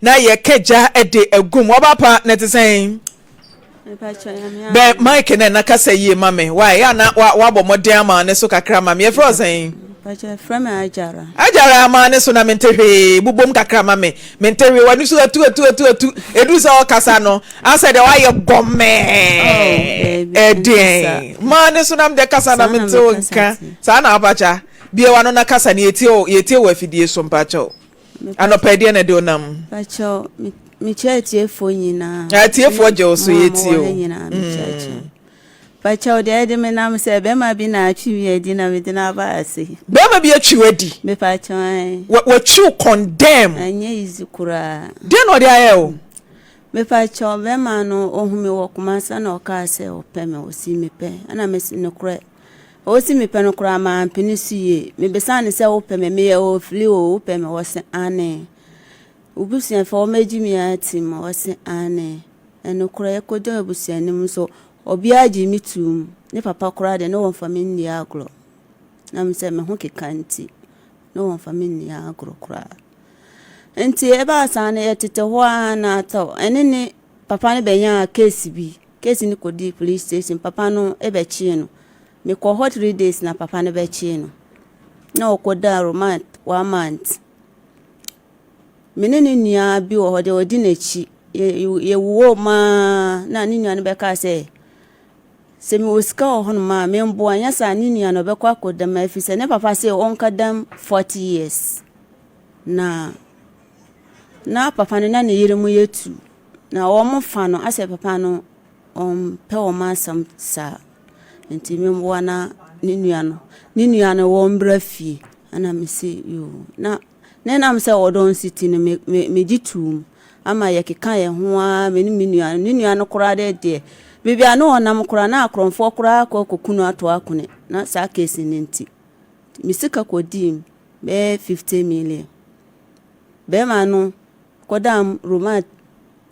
Na yɛka gya de agu mu. Ɔba pa na ɛte sɛn? Bɛ mic no na kasa yie ma me. Why? Yɛ na wabɔ mmɔden ama ne so kakra ma me. Yɛfrɛ wo sɛn? Frɛ me Agyara. Agyara ama ne so na mente hwee. Bobom kakra ma me. Mente hwee. W'ani so atu atu atu atu. Edu sɛ ɔkasa no, asɛ deɛ wayɛ gɔmɛɛ. Ɛdeɛn? Ma ne so na mede kasa na mente wo nka. Saa na apakya. Bie w'ano na kasa ne yɛtie wɔ afidie so mpakyɛw. Anɔpa yi deɛ na ɛde wo nam. Pakyɛw, mekyia atiefoɔ nyinaa. Atiefoɔ gye wo so yɛtie o. Nyinaa mekyia kyia. Pakyɛw deɛ ɛde me nam sɛ bɛrima bi na atwi me adi na mede no aba ase. Bɛrima bi atwi wo adi. Mepakyɛw ɛn. Watwi wo condemn. Ɛnyɛ easy koraa. Deɛ na ɔde ayɛ o. Mepakyɛw bɛrima no ohu me wɔ Kumasi na ɔkaa sɛ ɔpɛ me ɔsi me pɛ ɛna mesi nokorɛ. Ɔsi me pɛ no koraa mampene so yie. Mebisaa no sɛ wopɛ me? Meyɛ ofili o, wopɛ me? Ɔse aane. Wo busuafoɔ wɔmɛgye me atim? Ɔse aane. Ɛnokorɛ yɛkɔduu abusua no mu nso obiara gyee me toom. Ne papa koraa deɛ na wɔmfa me nni agorɔ. Na me sɛ me ho keka nti na wɔmfa me nni agorɔ koraa. Nti ɛbaa saa no yɛtete hɔ ara na atɔ ɛne ne papa no bɛnyaa case bi. Case no kɔdii police station, papa no bɛkyee no. Mekɔɔ hɔ 3 days na papa no bɛkyee no. Na ɔkɔdaa remand one month. Me ne ne nua bi wɔ hɔ deɛ ɔdi n'akyi. Yɛwowɔ mu ara na ne nua no bɛkaa sɛ, sɛ mewɔ sika wɔ hɔnom a memboa nyɛ saa ne nua no ɔbɛkɔ akɔda mu ɛfiri sɛ ne papa se ɔnka dam 40 years. Na na papa no na ne yere mu yɛ tu. Na wɔn fa no asɛ papa no ɔmpɛ wɔn asɛm saa. Nti memboa na ne nua no wɔmbra fie. Ɛna mese yoo. Na na ɛnam sɛ ɔdɔ nso ti no me me megye too mu ama yɛkeka yɛn ho ara me ne me nua no. Ne nua no koraa de deɛ baabi a na ɔnam koraa na akorɔmfoɔ koraa akɔ akɔku no ato akone na saa case no nti. Me sika kɔdii mu bɛyɛ 50 million. Bɛrima no kɔdaa remand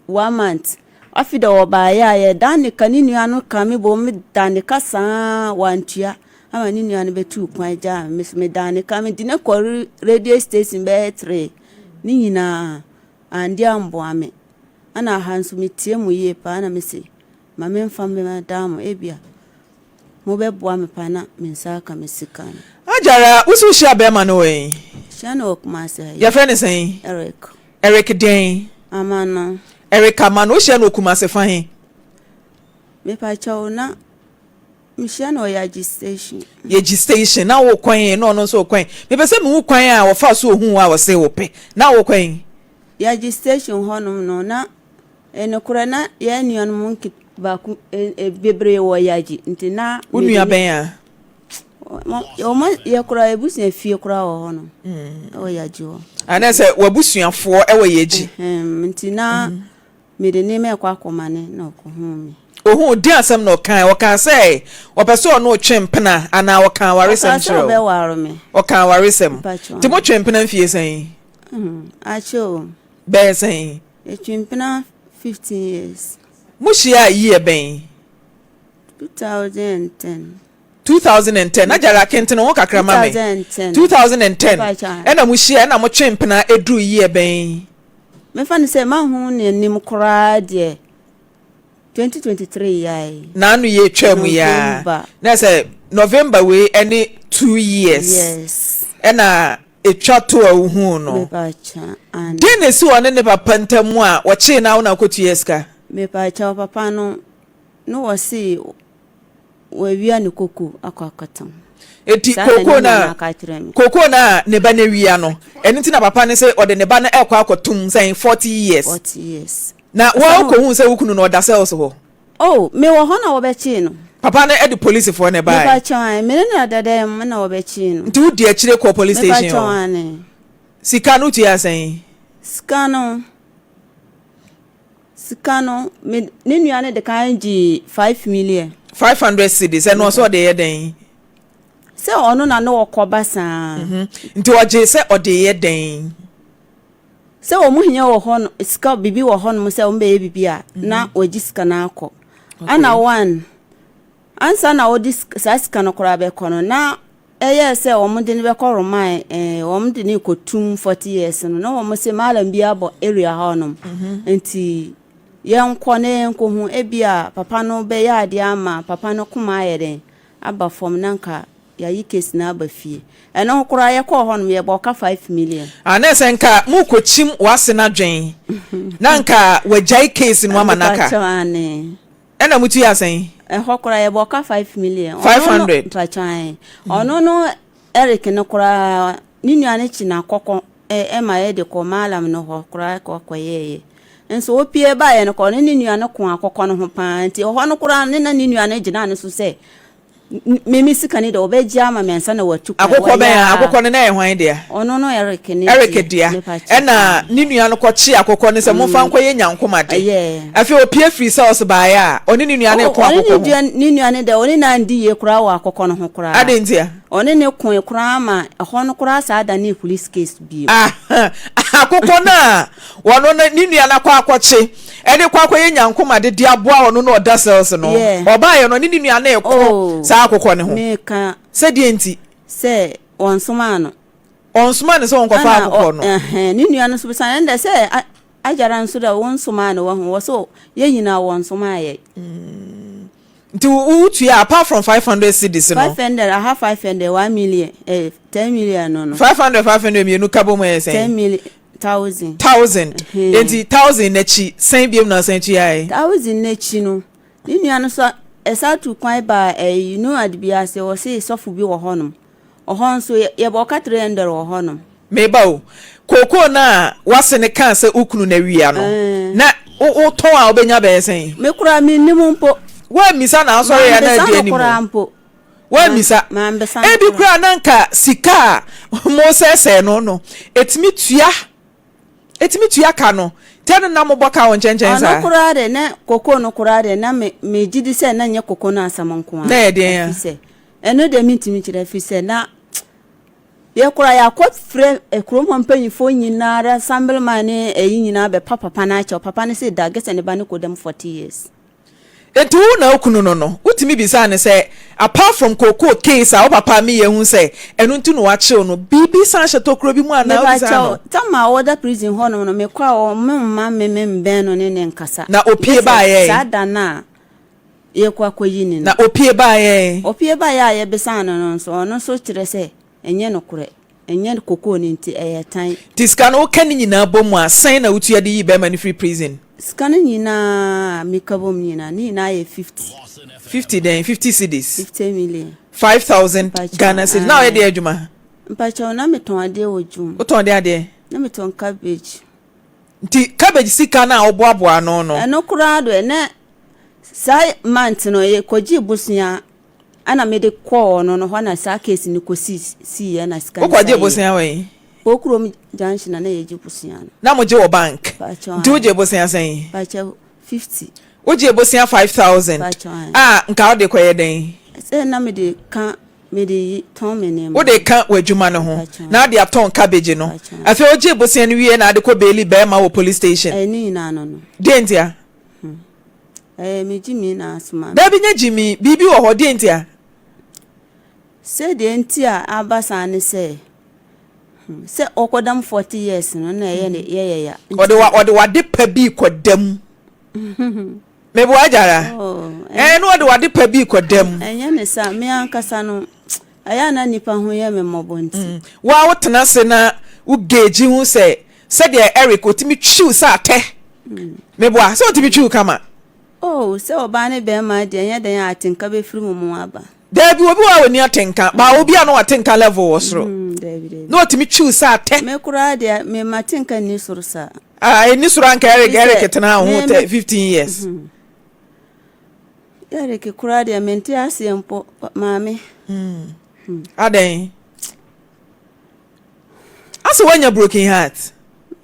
one month. Afei deɛ ɔbaeɛ a yɛdan ne ka ne nua no ka me bom da ne ka saa wantua ama ne nua no bɛtuu kwan gyaa me. Me medaa ne ka mede no kɔ radio station bɛyɛ three ne nyinaa ande amboa me. Ɛna ha nso metie mu yie paa na mese ma memfa mmɛda mo ebia mobɛboa me paa na me nsa aka me sika no. Agyara, wo so wohyia bɛrima no wɔ yi? Hyia no wɔ Kumasi ha yi. Yɛfrɛ no sɛn? Eric. Eric dɛn? Amano. Eric Amano, wohyia no wɔ Kumasi fa he? Mepakyɛw na mehyia no wɔ Yagye station. Yagye station, na wo kwan na ɔno nso kwan. Mepɛ sɛ mehu kwan a wɔfa so ohuu a wɔse wo pɛ. Na wo kwan? Yagye station hɔnom no na ɛnokorɛ na yɛn nuanom nke baako bebree wɔ Yagye nti na. Wo nua bɛn a? Wɔn yɛ koraa ebusua fie koraa wɔ hɔ no. Ɛwɔ Yagye hɔ. Anaa sɛ w'abusuafoɔ ɛwɔ Yagye. Nti na mede nneɛma ɛkɔ akɔma ne na ɔkɔhuu me. Ohun di asɛm na ɔkan ɔkan sɛ ɔpɛ sɛ ɔno ɔtwe mpena anaa ɔka awaresɛm kyerɛ o. Ɔka sɛ ɔbɛware me. Ɔka awaresɛm. Nti mo twe mpena mfie sɛn? Akyɛ o. Bɛyɛ sɛn? Yɛtwe mpena 15 years. Mo hyia year bɛn? 2010. 2010 na gyara kentene ho kakra ma me. 2010. 2010 ɛna mo hyia ɛna mo twe mpena eduru year bɛn? Mefa no sɛ mahu n'anim koraa deɛ 2023 yae. N'ano yɛ etwa mu yaa. Na sɛ November wei ɛne 2 years. Yes. Ɛna etwa to a wohuu no. Mepakyɛ ana. Den na esi ɔne ne papa ntam a wɔkyee na wo na akɔtua sika? Mepakyɛ papa no no wɔse wawia ne koko akɔ akɔtɔn. Eti koko na koko na ne ba na wia no ɛno nti na papa ne sɛ ɔde ne ba no ɛkɔ akɔtum sɛn 40 years. 40 years. Na wɔn kɔhu sɛ wo kunu no ɔda cells hɔ. Oh, mewɔ hɔ na wɔbɛkyee no. Papa no ɛde polisifoɔ na ɛbaeɛ. Mepakyɛ an, mene na dada mu na wɔbɛkyee no. Nti wodi akyire kɔ police station hɔ. Mepakyɛ ane. Sika no tua sɛn? Sika no me ne nua no de kan gye 5 million. 500 cedis ɛno ɔsɛ ɔde yɛ dɛn? Sɛ ɔno na ne ɔkɔba saa. Nti ɔgye sɛ ɔde yɛ dɛn? Sɛ wɔn hia wɔ hɔ no sika bibi wɔ hɔnom sɛ wɔn bɛyɛ bibi a na wɔgye sika no akɔ. Ɛna one ansa na wɔde saa sika no koraa bɛkɔ no na. Ɛyɛɛ sɛ wɔn de no bɛkɔ Roman eh, wɔn de no rekɔtum 40 years no, na wɔn se Malam bi abɔ area hɔ nom. Nti yɛnkɔ na yɛnkɔhu, ebia papa no bɛyɛ adeɛ ama papa no koma ayɛ dɛn, aba fam na nka yɛayi case no aba fie. Ɛno ho koraa yɛkɔɔ hɔ nom yɛbɔɔ ka 5 million. Ah, na ɛsɛ nka morekɔkyim w'ase no adwen, na nka wagyae case no ama no aka. Mepakyɛw, aane. Ɛna mo tua sɛn? Ɛhɔ koraa yɛbɔ ka 5 million. 500. Mpakyɛw. Ɔno no Eric no koraa ne nua no kyi n'akɔkɔ ɛma yɛde kɔ malam no hɔ koraa kɔ kɔyɛɛyɛ. Nso opie baeɛ no kɔ ɔne ne nua no ko akɔkɔ no ho paa, nti ɛhɔ no koraa ne na ne nua no gyina ne so sɛ me sika ni de ɔbɛgye ama me ansa na watu kwan. Akokɔ bɛn a? Akokɔ no na ɛyɛ hwan dea? Ɔno no Eric ne. Eric dea. Ɛna ne nua no kɔkye akokɔ no sɛ momfa nkɔyɛ nyankomade. Afei opie firi sɛ baeɛ a, ɔne ne nua no kɔ akokɔ ho. Ɔne ne nua no deɛ, ɔne no andi yie koraa wɔ akokɔ no ho koraa. Adɛn ntia? Ɔne ne koe koraa ma ɛhɔ no koraa saa da ne police case bio. Akokɔ no a wɔno ne nua no akɔ akɔkye ɛde kɔ akɔyɛ nyankomade de aboa ɔno na ɔda cells no, ɔbaeɛ no ɔne ne nua no ɛko saa akokɔ no ho. Meka. Sɛdeɛ nti? Sɛ wɔnsomaa no. Ɔnsomaa no sɛ wɔnkɔfa akokɔ no. Ne nua no nso bisa ɛndɛ sɛ agyara nso dɛ wɔnsomaa no, wahu wɔ so yɛn nyinaa wɔnsomaa yɛ. Nti wotua apart from 500 cedis no? 500 aha, 500, 1 million, 10 million no. 500 500 mmienu ka bɔ mu ɛyɛ sɛn? 10 million, thousand. Thousand. Nti thousand n'akyi sɛn biem na sɛn tua yɛ? Thousand n'akyi no, ne nua no so ɛsa tu kwan ba ɛyi no ade bi ase, wɔsi sɔfo bi wɔ hɔnom, ɔhɔ nso yɛbɔ ɔka 300 wɔ hɔnom. Meba o, kookoo no a wase ne kaa sɛ wokunu na awia no, na wotɔn a wobɛnya bɛyɛ sɛn? Me koraa mennim mpo. Woammisa na asɔre ya na adi anim? Koraa mpo. Woammisa? Ebi koraa na nka sika a mo sɛsɛɛ no ɛtumi tua, ɛtumi tua ka no tɛ no na mobɔ ka wɔ nkyɛnkyɛn saa. Ɔno koraa de, na koko no koraa de, na me megye di sɛ na nyɛ koko no asɛm nko ara. Na yɛ deɛn a? Ɛno deɛ mentumi kyerɛ, fi sɛ na yɛ koraa yɛakɔ frɛ kurom hɔ mpanyinfoɔ nyinaa, assemblyman ne ɛyi nyinaa bɛpa papa no akyɛw. Papa no sɛ da gɛsɛ ne ba no kɔ dɛm 40 years. Nti wo na okunu no, wotumi bisa ne sɛ apart from cocoa case a wo papa mi yɛ hu sɛ ɛno nti na wakyew no, biribi san hyɛ tokuro bi mu anaa wobisa no? Tam a wɔda prison hɔ nom no, mekɔ a ɔmo mma me me mbɛn no ne ne nkasa. Na opie baayɛ? Saa da no a yɛkɔ akɔyi ne no. Na opie baayɛ? Opie baayɛ a yɛbisa no nso, ɔno nso kyerɛ sɛ ɛnyɛ nokorɛ, ɛnyɛ kokoo no nti, ɛyɛ tan. Nti sika no woka ne nyinaa bɔ mu a, sɛn na wotua de yi bɛrima no firi prison? Sika no nyinaa meka bɔ mu nyinaa, ne nyinaa yɛ 50. 50 dɛn? 50 cedis? 50 million. 5,000 Ghana cedis. Na ɔyɛ deɛ adwuma? Mpakyɛw, na metɔn adeɛ wɔ dwom. Wotɔn deɛ adeɛ? Na metɔn cabbage. Nti cabbage sika no a woboaboa ano no? Ɛno koraa do, ɛnɛ saa month no yɛkɔgye bosea ɛna mede kɔɔ no hɔ na saa case no kɔ sii na sika no. Wokɔgye bosea wɔ yi? Okurom Junction na na yɛgye bosea no. Na mogye wɔ bank? Nti wogye bosea sɛn? Pakyɛw, 50. Wogye bosea 5,000 a, nka wode kɔyɛ dɛn? Sɛ na mede ka mede yi tɔn me nneɛma. Wode ka w'adwuma no ho na wode atɔn cabbage no. Afei wogye bosea no wie na ade kɔ bail bɛrima wɔ police station? Ɛne nyinaa no. Deɛ ntia? Ɛyɛ me gyimi na asoma. Dabi, nyɛ gyimi, biribi wɔ hɔ. Deɛ ntia? Sɛ deɛ nti a aba saa ne sɛ, sɛ ɔkɔdam 40 years no na ɛyɛ ne yɛyɛ ya. Ɔde wa ɔde wade pa bi kɔdam. Meboa agyara ɛɛ na ɔde wade pa bi kɔdam. Ɛnyɛ ne sa, me ankasa no ɛyɛ a na nipa ho yɛ me mmɔbɔ nti. Wa wotena ase na wo gauge ho sɛ sɛdeɛ Eric otumi twiw sɛ atɛ. Meboa sɛ otumi twiw kama. Oh, sɛ ɔbaa ne bɛrima deɛ, ɛnyɛ dɛn a atenka bɛfiri mu mu aba. Daabi, obi wɔ a wɔni atenka baa, obi a na watenka level wɔ soro na otumi twiw sɛ atɛ. Me koraa deɛ, me ma tenka nni soro saa. Ah, ɛni soro anka Eric tena ho 15 years. Eric koraa deɛ, mente aseɛ mpo, maame. Adɛn? Asɛ woanya broken heart?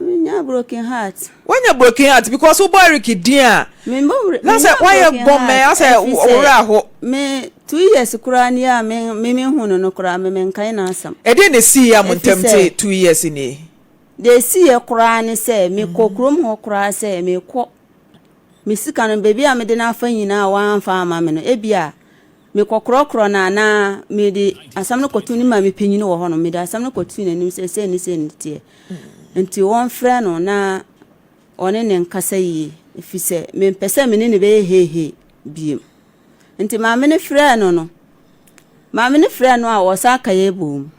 Menya broken heart. Woanya broken heart because wobɔ Eric din a na sɛ woayɛ gɔmɛ asɛ worɛ aho. Me 2 years koraa ni a me me hu no koraa, me menkae n'asɛm. Ɛdeɛ na ɛsii a mo ntam te 2 years nie? Deɛ ɛsiiɛ koraa ne sɛ mekɔ kurom hɔ koraa sɛ mekɔ me sika no, baabi a mede no afa nyinaa a wɔamfa ama me no, ebi a. Mekɔkorɔkorɔ no anaa mede asɛm no kɔto ne maame panyin wɔ hɔ no, mede asɛm no kɔto n'anim sɛ sei ne sei ne teɛ. Nti wɔmfrɛ no na ɔne ne nkasa yie, ɛfiri sɛ mempɛ sɛ me ne no bɛyɛ heihei bio. Nti maame no frɛɛ no no, maame no frɛɛ no a wɔsan ka yɛ boom.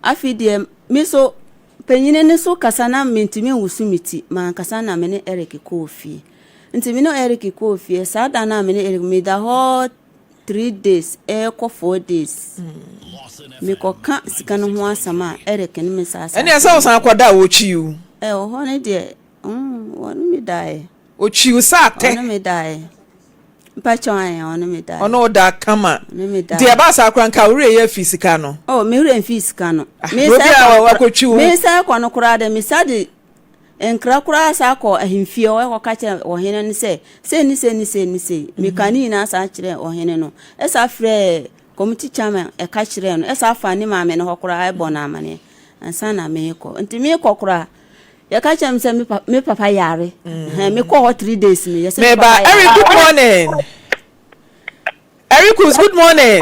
Afei deɛ me nso panyin no so kasa na mentumi nwoso me ti. Mankasa na me ne Eric kɔɔ fie. Nti me ne Eric kɔɔ fie. Saa da no a me ne Eric meda hɔ 3 days ɛrekɔ 4 days. Mekɔka sika no ho asɛm a Eric ne me saa saa. Ɛne ɛsɛ wo san kɔda a wɔtwi wo. Ɛwɔ hɔ no deɛ wɔne me daeɛ. Ɔtwi wo sɛ atɛ. Ɔne me daeɛ. Mpakyɛw ayɛ ɔne me daeɛ. Ɔne wo da kama. Ɔne me daeɛ. Nti ɛbaa saa koraa nka wo werɛ yɛ afi sika no. Oh, me werɛ mfi sika no. Ah, na obi a wakɔtwi wo. Me sɛ kɔ no koraa de, mesa de nkra koraa saa kɔ ahemfie hɔ ɛkɔka kyerɛ ɔhene no sɛ sei ne sei ne sei ne sei. Meka ne nyinaa saa kyerɛ ɔhene no. Ɛsa frɛɛ committee chairman ɛka kyerɛɛ no. Ɛsa fa ne maame no hɔ koraa ɛbɔ no amaneɛ ansa na meekɔ. Nti meekɔ koraa yɛka kyerɛ me sɛ me papa yare. Mekɔ hɔ 3 days no yɛsɛ me papa yare. Eric, good morning. Ericus, good morning.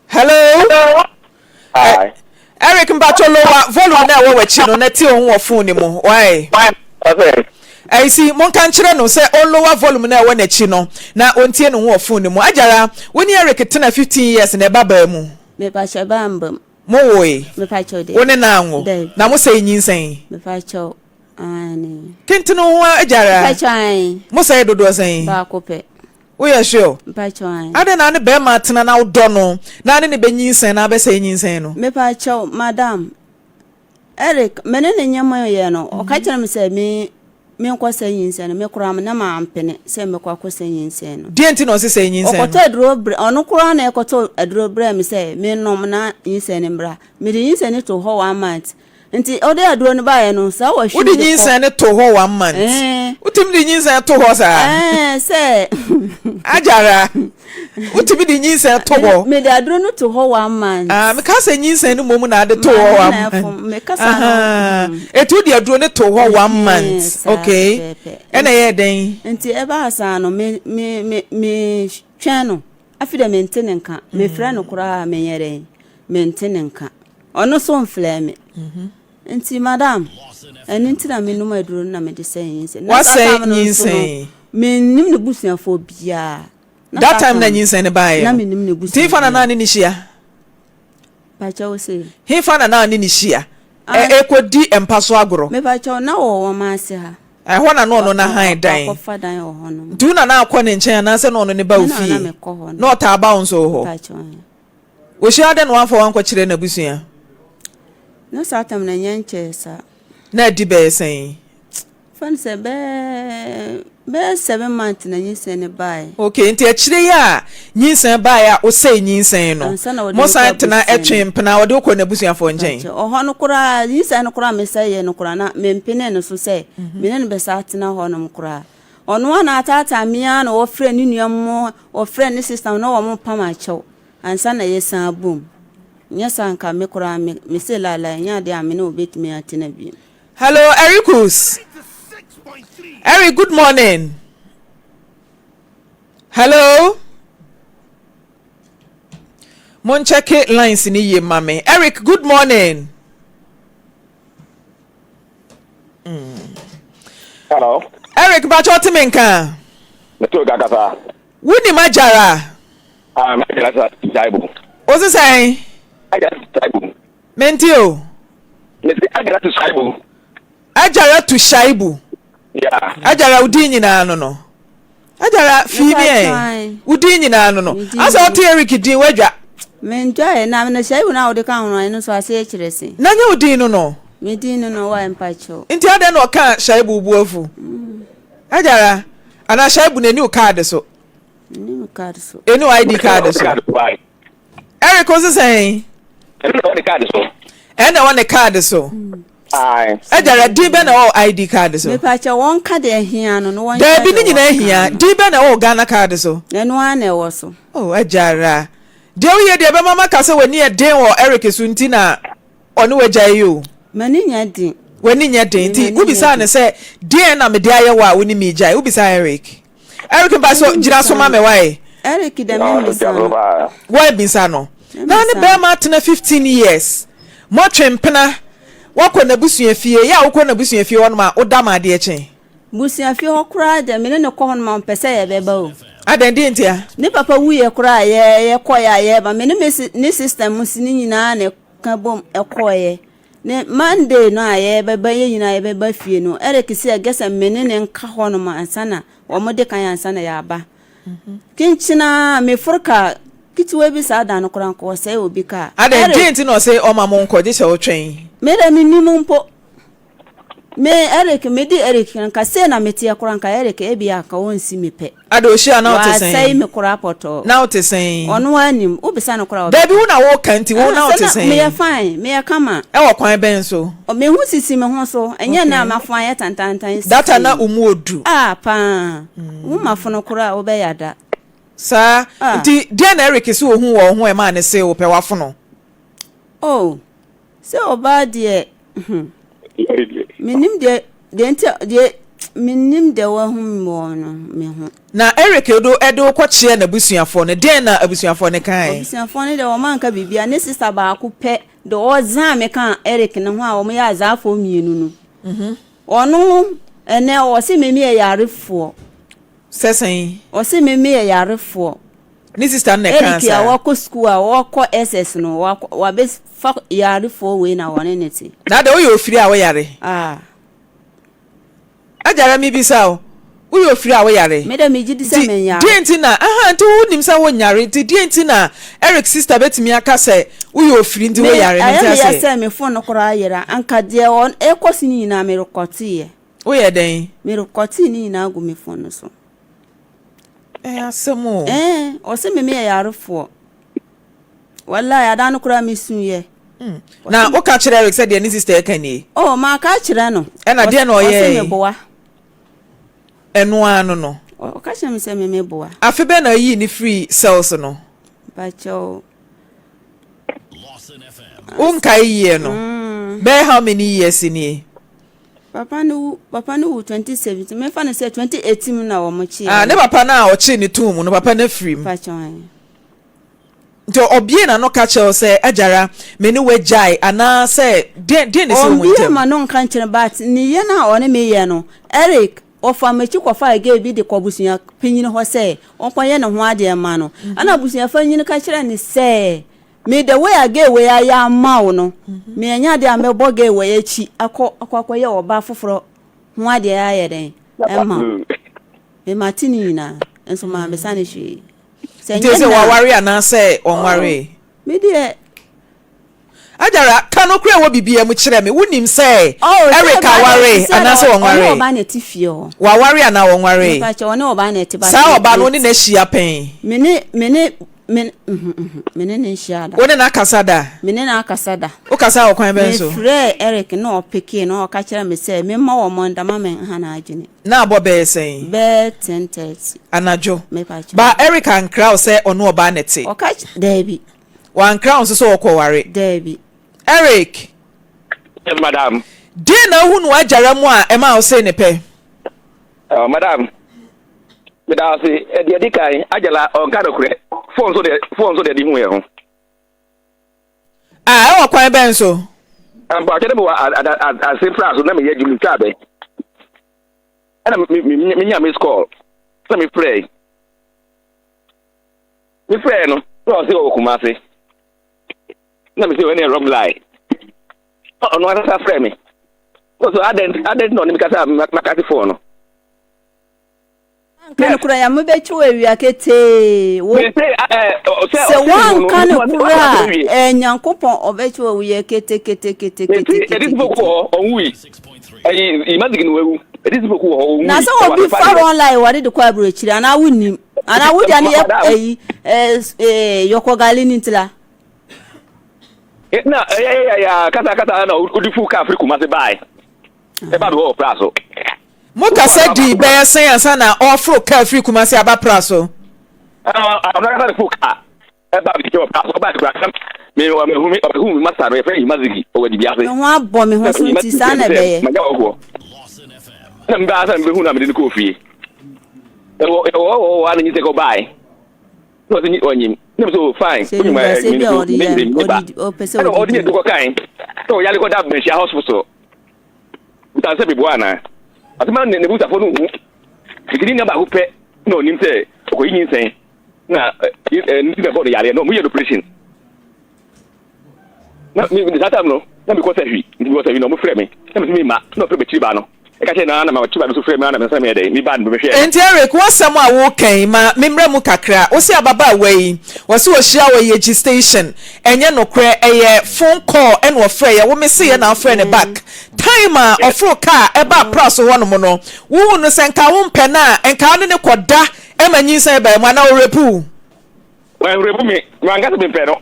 Hello. Hello. Hi. Eric mpacho lower volume na ɛwɔ w'akyi no na tie ohun wɔ phone ne mu. Why? Okay. Ɛsi monka nkyerɛ no sɛ ɔnlower volume na ɛwɔ n'akyi no na ɔntie ne ho wɔ phone ne mu. Agyara, wo ne Eric tena 15 years na ɛba baa mu. Mepakyɛ ba mbam. Mo woe. Mepakyɛw de. Wo ne na anwo. Dabi. Na mo sɛ nyinsɛn. Mepakyɛw aane. Tentene ho agyara. Mepakyɛw aane. Mo sɛ dodoɔ sɛn? Baako pɛ. Woyɛ sure? Mepakyɛw aane. Adɛn na ne bɛrima atena na wodɔ no na ne ne bɛnyinsɛn na abɛsɛe nyinsɛn no? Mepakyɛw madam. Eric, me ne ne nyɛma yɛ no, ɔka kyerɛ me sɛ me menkɔ sɛ nyinsɛn no, me koraa na mampene sɛ mɛkɔ akɔsɛ nyinsɛn no. Deɛ nti na ɔse sɛ nyinsɛn no? Ɔkɔtɔ aduro brɛ, ɔno koraa na ɛkɔtɔ aduro brɛ me sɛ menom na nyinsɛn no mbra. Mede nyinsɛn no to hɔ one month. Nti ɔde aduro no baeɛ no, saa wahwim Wode de kɔ. nyinsɛn no to hɔ one month? Ɛɛ. Wotumi de nyinsɛn to hɔ saa? Ɛɛ sɛ. Agyara, wotumi de nyinsɛn to hɔ? Mede aduro no to hɔ one month. Ah, meka sɛ nyinsɛn no mmom na ade to hɔ one month. Mekasa no. Etu wode aduro no to hɔ one month. Saa Okay. pɛpɛɛpɛ. Ɛna ɛyɛɛ dɛn? Nti ɛbaa saa no, me me me me twɛn no. Afei deɛ mente ne nka. Mefrɛ no koraa menyɛ dɛn? Mente ne nka. Ɔno nso mfrɛ me. Nti madam, ɛno nti na menom aduro no na mede sɛe nyinsɛn. Na saa Wasɛe time no nso no, nyinsɛn. mennim ne busuafoɔ biara. Na That saa time na time nyinsɛn no baeɛ na no. mennim ne Nti busua hefa na biara. na ne ne hyia? Pakyɛ wo se? Hefa na na ne ne hyia? Ah, Ɛkɔdi mpa so agorɔ. mepakyɛw na wɔ wɔn ase ha. Ɛhɔ na na ɔno na han dan. Wakɔfa dan wɔ hɔ nom. Nti wo na na akɔ ne nkyɛn anaasɛ na ɔno ne ba wo Me na na fie? mekɔ hɔ no. Na ɔtaa ba wo nso wo hɔ? Pakyɛw ɛ. Wɔhyia dɛn na wamfa wankɔkyerɛ n'abusua? Na saa time no ɛnyɛ nkyɛɛ saa. Na adi bɛyɛ sɛn? Fa no sɛ bɛyɛ 7 months na nyinsɛn no baeɛ. Okay, nti akyire yi a nyinsɛn baeɛ a wosɛe nyinsɛn no, Ansa na wɔde mo me kɔ san tena abusua ɛtwe no. mpena wɔde wokɔ n'abusuafoɔ nkyɛn? Pakyɛ, ɔhɔ no koraa nyinsɛn no koraa mesɛeɛ no koraa na mempene no so sɛ me ne no bɛsa atena hɔnom koraa. Ɔno a na ataataa me ara na ɔfrɛ ne nua mo, ɔfrɛ ne sister na wɔn pam akyɛw ansa na yɛsan bom. Nyɛ saa nka me koraa me mese laalae nyɛ adeɛ a me ne wo bɛtumi atena bio. Hello, Ericus. Eric, good morning. Hello. Monkyɛke lines ni yie ma me. Eric, good morning. Hello. Eric, mpakyɛ ɔte me nka. Meto kakasa. Wonim agyara? Ah, me agyara sa Jaibu. Wo se sɛn? Agyara to Shaibu. Mente o. Me se agyara to Shaibu. Agyara to Shaibu. Yeah. Agyara wo din nyinaa no no. Agyara fii mi ɛ. Wo din nyinaa no no. Asa ɔte Eric din wadwa. Mendwae na na Shaibu na wode ka ho no ɛno nso aseɛ kyerɛ se. Na nyɛ wo din no no. Me din no no wa mpakyɛw. Nti adɛn na ɔka Shaibu bu afu? Agyara anaa Shaibu na ɛni wo kaade so. Ɛni me card so. Ɛni wo ID card so. Eric wo se sɛn? Ɛno na ɛwɔ ne card so. Ɛna ɛwɔ ne card so. Agyara din bɛ na ɛwɔ ID card so. Mepakyɛ wɔn ka deɛ ɛhia no no wɔn. Daabi ne nyinaa hia din bɛ na ɛwɔ Ghana card so. Ɛno ara na ɛwɔ so. Oh agyara deɛ woyɛ deɛ ɛbɛma maka sɛ w'ani yɛ den wɔ Eric so nti na ɔne wagya yi o. M'ani nyɛ den. W'ani nyɛ den nti wobisaa no sɛ deɛn na mede ayɛ wo a wo ne me gyae wobisaa Eric. Eric mpa so gyina so ma me wae. Eric dɛ memmisa no. Woabisa no. Na ne bɛrima atena 15 years. Moatwe mpena. Woakɔ n'abusua fie. Yɛ a wokɔ n'abusua fie hɔnom a, woda ma adeɛ kye. Busua fie hɔ koraa deɛ me ne no kɔ hɔnom a ɔmpɛ sɛ yɛbɛba o. Adɛn, deɛ ntia? Ne papa wuiɛ koraa a yɛ yɛkɔeɛ a yɛreba me ne me ne sister mu si ne nyinaa na ɛka bom ɛkɔeɛ. Ne Monday no a yɛbɛba yɛn nyinaa yɛbɛba fie no Eric sɛ ɛgɛ sɛ me ne ne nka hɔnom ansa na wɔn de kan ansa na yɛaba. Kyenkyen meforo kaa ketewa bi saa da no koraa nka ɔsɛe obi kaa. Adɛn, deɛ nti na ɔse ɔma mo nkɔ gye sɛ wotwɛn? Me deɛ mennim mpo. Me Eric me di Eric nka sei na meteɛ koraa nka Eric ebia nka ɔnsi me pɛ. Ada ohyia na wote sɛn? Wasɛe me koraa pɔtɔɔ. Na wote sɛn? Ɔno ara nim wobisa no koraa ɔbɛka. Dabi wo na woka nti wo na wote sɛn? Meyɛ fine meyɛ kama. Ɛwɔ kwan bɛn so? Me ho sisi me ho so ɛnyɛ nnɛ a mafono ayɛ tantantan sisi. Data na wo mu odu. Ah paa wo mafono koraa wobɛyɛ ada. Saa nti deɛn na Eric se ohuu wɔ wo ho a ɛmaa ne se wopɛ wafono? Oh Sɛ ɔbaa deɛ hmm. Menim deɛ deɛ nti deɛ menim deɛ wahu me wɔ no me ho. Na Eric do de wo kɔkyeɛ n'abusuafoɔ no, deɛn na abusuafoɔ no kae? Abusuafoɔ no deɛ wɔn anka biribiara, ne sista baako pɛ deɛ ɔzaa me kaa Eric no ho a wɔn yɛ azaafoɔ mmienu no. Mhm. Ɔno ɛnɛ ɔse me meyɛ yarefoɔ. Sɛ sɛn? Ɔse me meyɛ yarefoɔ. Ne sista no na ɛkaa saa. Eric a wakɔ sukuu a ɔkɔ SS no, wabɛfa yarefoɔ wei na wɔne ne te. Na adɛ woyɛ ofiri a woyare? Ah. Agyara mebisa o, woyɛ ofiri a woyare? Me dɛ megye di sɛ menyare. Deɛ nti na, aha, nti wonim sɛ wonyare, nti deɛ nti na Eric sista bɛtumi aka sɛ woyɛ ofiri nti woyare, mente aseɛ. Ɛyɛ meyɛ sɛ me phone no koraa yera, anka deɛ ɛkɔ so no nyinaa merekɔteeɛ. Woyɛ dɛn? Merekɔtee ne nyinaa gu me phone no so. Ɛyɛ asɛm o. Ɛɛ, ɔse me meyɛ yarefoɔ. Wallahi, ada no koraa mesuiɛ. Hmm. Na woka kyerɛ Eric sɛ deɛ ne sister ɛka nie? Oh, maka akyerɛ no. Ɛna deɛ na ɔyɛɛ? Ɔse meboa. Ɛno ara no no. Ɔka kyerɛ me sɛ me meboa. Afe bɛn na ɔyii ne firi cells no? Mpakyɛw. Wonkae year no? Mm. Bɛyɛ how many years nie? Papa no wu papa no wu 2017 mefa no sɛ 2018 mu na wɔn kyeɛ. Ah ne papa no a ɔkyee ne too mu no papa no afiri mu. Nti ɔbie na no ka kyerɛ sɛ agyara me ne wagyae anaa sɛ deɛ deɛ ne sɛ wɔn ntam. Ɔmbie ma no nka nkyerɛ but ne yɛ no a ɔne me yɛ no Eric ɔfa m'akyi kɔfaa gay bi de kɔ abusua panyin hɔ sɛ ɔnkɔyɛ ne ho adeɛ ma no ɛna abusua panyin ka kyerɛ ne sɛ Me the way a gay wei ayɛ ama wo no, me ɛnyɛ adeɛ a mɛbɔ gay wei akyi akɔ akɔ akɔyɛ ɔbaa foforɔ ho adeɛ ayɛ dɛn ɛma wo. Me mate ne nyinaa, nso maa mesa ne hwee. Sɛ nyɛ sɛ waware anaasɛ ɔnwaree? Oh, me deɛ. Ajara, ka nokorɛ wɔ biribiara mu kyerɛ me. Wonim sɛ oh, Eric aware anaasɛ ɔnwaree? Ɔne ɔbaa na ɛte fie hɔ. Waware anaa ɔnwaree? Mepakyɛ ɔne ɔbaa na ɛte ba. Saa ɔbaa no wo ne no ahyia pɛn? Me ne me ne Me, mhm, mhm, me ne no nhyia da. Wo ne no akasa da? Me ne no akasa da. Wokasa wɔ kwan bɛn so? Mefrɛɛ Eric na ɔpekee na ɔka kyerɛɛ me sɛ memma wɔn nda ma menha n'adwene. Na abɔ bɛyɛ sɛn? Bɛyɛ 10:30. Anadwo. Mepa kyɛw. Ba Eric ankra wo sɛ ɔne ɔbaa na ɛte? Ɔka daabi. Wankra wo nso sɛ ɔkɔware? Daabi. Eric! Yes, madam. Deɛn na wohu no w'agyara mu a ɛmaa wo see ne pɛ? Oh, madam. Meda ase. Deɛ ɛdi kan, Ajala ɔnka nokorɛ. Phone so deɛ, phone so deɛ de hu yɛn ho. Ah, ɛwɔ kwan bɛn so? Mpakyɛ dɛ mewɔ ase pra so na meyɛ adwuma metwa abɛ. Ɛna menya miss call. Na mefrɛe. Mefrɛe no, na ɔse ɔwɔ Kumase. Na mese ɛne wrong line. Ɔno ankasa frɛ me. Ɔso adɛn adɛn na ɔne me kasa makate phone no. Wanka no kora ya mobɛkyi wɔ awia ketee wo sɛ wanka no kora a Nyankopɔn ɔbɛkyi wɔ wia keteketeketekete. Na sɛ obi fa wrong line wɔde de kɔ aburokyiri anaa wonnim anaa wode ano yɛ ayi yɔkɔgali ne ntila. Na ɛyɛ yɛ kasa kasa na odi fu kaa firi Kumasi baae ɛba bi wɔ ɔpra so. Mo kasa dii bɛyɛ sɛn ansa na ɔreforo kaa firi Kumasi aba Pra so? Ɔno ankasa na foro kaa ɛba me nkyɛn wɔ Pra so. Ɔbaa kura kam me ɔbɛhu me ɔbɛhu me masa no yɛfrɛ no Yimazigi ɔwɔ Adibi ase. Me ho abɔ me ho so nti saa na ɛbɛyɛ. Manya ɔhoɔ. Na mbaa sɛ mebɛhu no a mede no kɔɔ fie. Ɛwɔ ɛwɔ hɔ wɔ hɔ a na nyinsɛn kɔ bae. Na ɔsɛ nyi ɔnyim. Na mi sɛ oh fine. Sɛ Onyim animguaseɛ ɛ bi a mi ɔde mi yɛ mi mi ba. ɔde ɔpɛ sɛ Ɛna ɔde ɔde di ne me. kɔ kan. Sɛ ɔyare kɔ da Manhyia hospital. Bisa sɛ meboa anaa. Ɔsɛ ma ne n'abusuafoɔ no nhu. Nti ne nua baako pɛ na ɔnim sɛ ɔkɔyi nyinsɛn na ɛ ɛ ne ti na ɛbɔ no yareɛ na ɔmo yɛ no operation. Na me me saa time no na mekɔ sahwi nti mekɔ sahwi na ɔmo frɛ me na mese memma na ɔfrɛ m'akyiri ba no ɛka kyerɛ no ara na m'akyiri ba no nso frɛ me ara na mensa meyɛ dɛn meba no mebɛhwɛɛ no. Enti Eric, w'asɛm a woreka yi, ma memmra mu kakra. Wose ababaawa yi, wɔse wɔhyia wɔ Yeji station. Ɛnyɛ nokorɛ, ɛyɛ phone call ɛna ɔfrɛeɛ, wo meseeɛ na wofrɛɛ no back. Time a ɔforo car ɛbaa Praso hɔnom no, wohuu no sɛ nka wompɛ no a, nka wo ne no kɔda ma nyinsɛn baa mu anaa ɔrape wo? Wanrape me, manka sɛ mempɛ no.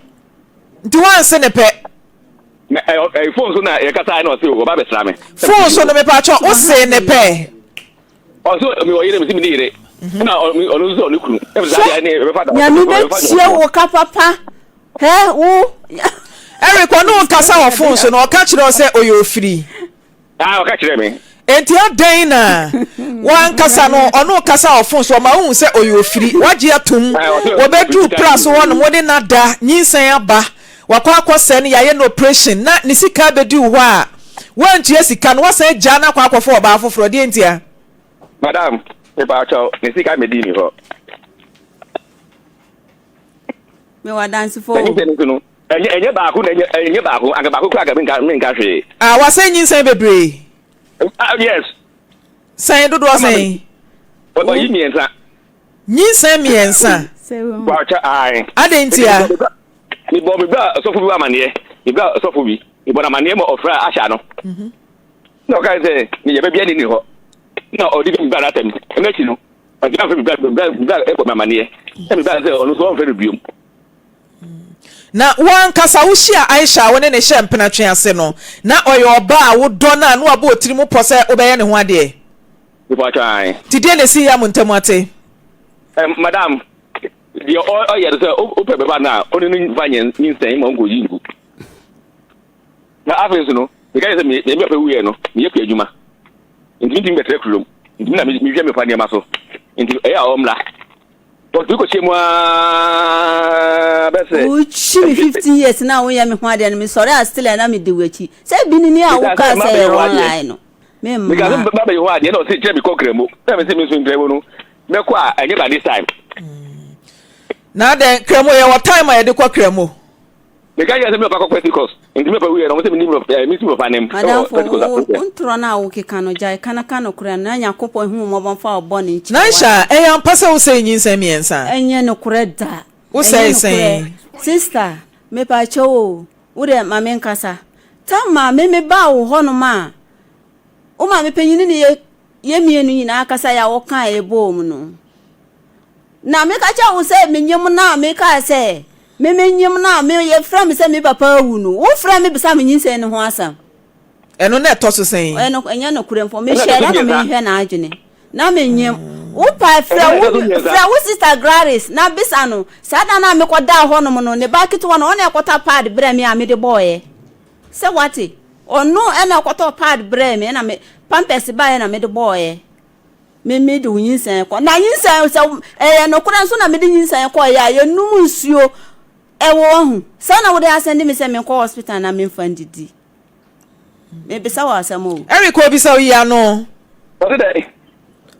Nti woanse ne pɛ? Na ɛ ɛ phone so na yɛkasaeɛ na ɔse ɔba bɛsra me. Phone so no mepakyɛ wo see ne pɛ? Ɔse mewɔ yere, mese menni yere. Ɛna ɔno nso sɛ ɔne kunu. Ɛna mese saa deɛ ɛne ɛbɛfa da. Nyame bɛtie wo ka papa hɛ wo. Eric ɔne wo kasa wɔ phone so no ɔka kyerɛ wo sɛ ɔyɛ ofiri? Ah, ɔka kyerɛɛ me. Enti adɛn na w'ankasa no ɔne wo kasa wɔ fon so, ɔma wohu sɛ ɔyɛ ofiri, woagye atom, wɔbɛduru pra so hɔnom, wo ne no ada, nyinsɛn aba, wakɔ akɔsɛe no, yɛayɛ no operation, na ne sika abɛdi wo hɔ a, woantua sika no, woasan agyaa no akɔ akɔfa ɔbaa foforɔ, deɛ ntia? Madam, mepaakyɛw, ne sika mmɛdii me hɔ. Mewɔ adansefo o. Nyinsɛn nso no, ɛnyɛ ɛnyɛ baako na ɛnyɛ ɛnyɛ baako, anka baako koraa anka menka menka hwee. Ah, wasɛn nyinsɛn bebree. Ah, yes. Sɛn dodoɔ sɛn? Ɔyi mmiɛnsa. Nyinsɛn mmiɛnsa. Wɔakyɛ ae. Adɛn ntia? Mebɔ me bra ɔsɔfo bi amaneɛ. Me bra ɔsɔfo bi. Mebɔ no amaneɛ ma ɔfrɛ ahyɛ no. Mhm. Na ɔka sɛ meyɛ baabi ani ni hɔ. Na ɔde bi bra n'atɛm. Ɛno akyi no, Ɔntumi amfrɛ me bra bra bra bɔ me amaneɛ na me bra sɛ ɔno nso ɔmfrɛ no biom. Na wo ankasa wohyia Aisha a wo ne no hyɛ mpenatwe ase no, na ɔyɛ ɔbaa a wodɔ no a na wabɔ wo tirim pɔ sɛ wobɛyɛ ne ho adeɛ? Mepatwɔ ae. Nti deɛn na ɛsii a mo ntam ate? Eh, madam, deɛ ɔyɛ no sɛ wopɛ bɛba no a, ɔne no mfa nyinsɛn ma ɔnkɔyi ngu. Na afei nso no, meka kyerɛ sɛ me me papa wuiɛ no, meyɛ kua adwuma. Nti mentumi bɛtra kurom. Nti me na mehwɛ me papa nneɛma so. Nti ɛyɛ a ɔmmra. Ɔtumi kɔhyɛ mu ara bɛsɛ. Wokyi me 15 years na woyɛ me ho adeɛ no, mesɔre a still a na medi w'akyi. Sɛ bi ni ni a wokaa sɛ yɛ online no. Meka sɛ mma bɛyɛ hɔ adeɛ na ɔse kyerɛ mekɔ Nkramo. Na mese me nso Nkramo no, mɛkɔ a ɛnyɛ by this time. Na adɛn, Nkramo yɛwɔ time a yɛde kɔ Nkramo? Meka kyerɛ sɛ me papa kɔ Pentecost, nti me papa wuiɛ no, ɔmo sɛ menni eh, mensi me papa anim ɛwɔ Madamfo, Pentecost wo asɔre. wo ntorɔ no a wokeka no, gyae ka na ka nokorɛ no, na Nyankopɔn hu wo mmɔbɔ mfa wo bɔne nkyɛ wo Naisha, wate. ɛyɛ ampa sɛ wosɛe nyinsɛn mmiɛnsa? Ɛnyɛ nokorɛ da. Ɛnyɛ Wosɛe nokorɛ. sɛn? Sister, mepakyɛw o, wo deɛ ma menkasa. Tam a me mebaa wo hɔnom a, wo maame panyin ne yɛ yɛn mmienu nyinaa kasaeɛ a wokaa yɛ bɔɔ mu no, na meka kyerɛɛ wo sɛ menyem no a mekaa sɛ me menyem no a me yɛfrɛ me sɛ me papa awu no, wofrɛ me bisa me nyinsɛn no ho asɛm. Ɛno na ɛtɔ so sɛn? Ɛno ɛnyɛ nokorɛ mpo. Mehyɛɛ da na mehwɛ n'adwene. Na menyem. Wo pa frɛ wo frɛ wo sister Gladys na bisa no. Saa da no a mekɔdaa hɔnom no, ne ba ketewa no, ɔno na ɛkɔtɔ pad brɛɛ me a mede bɔɔeɛ. Sɛ wate? Ɔno na ɔkɔtɔɔ pad brɛɛ me ɛna me pampers baeɛ na mede bɔɔeɛ. Me mede wo nyinsɛn kɔ. Na nyinsɛn sɛ ɛyɛ nokorɛ nso na mede nyinsɛn kɔeɛ a yɛnum nsuo ɛwɔ wahu. Sɛ na wode asɛnde me sɛ menkɔ hospital na memfa ndidi. Mebisa wɔ asɛm o. Eric obisa wo yi ano. Ɔse dɛn?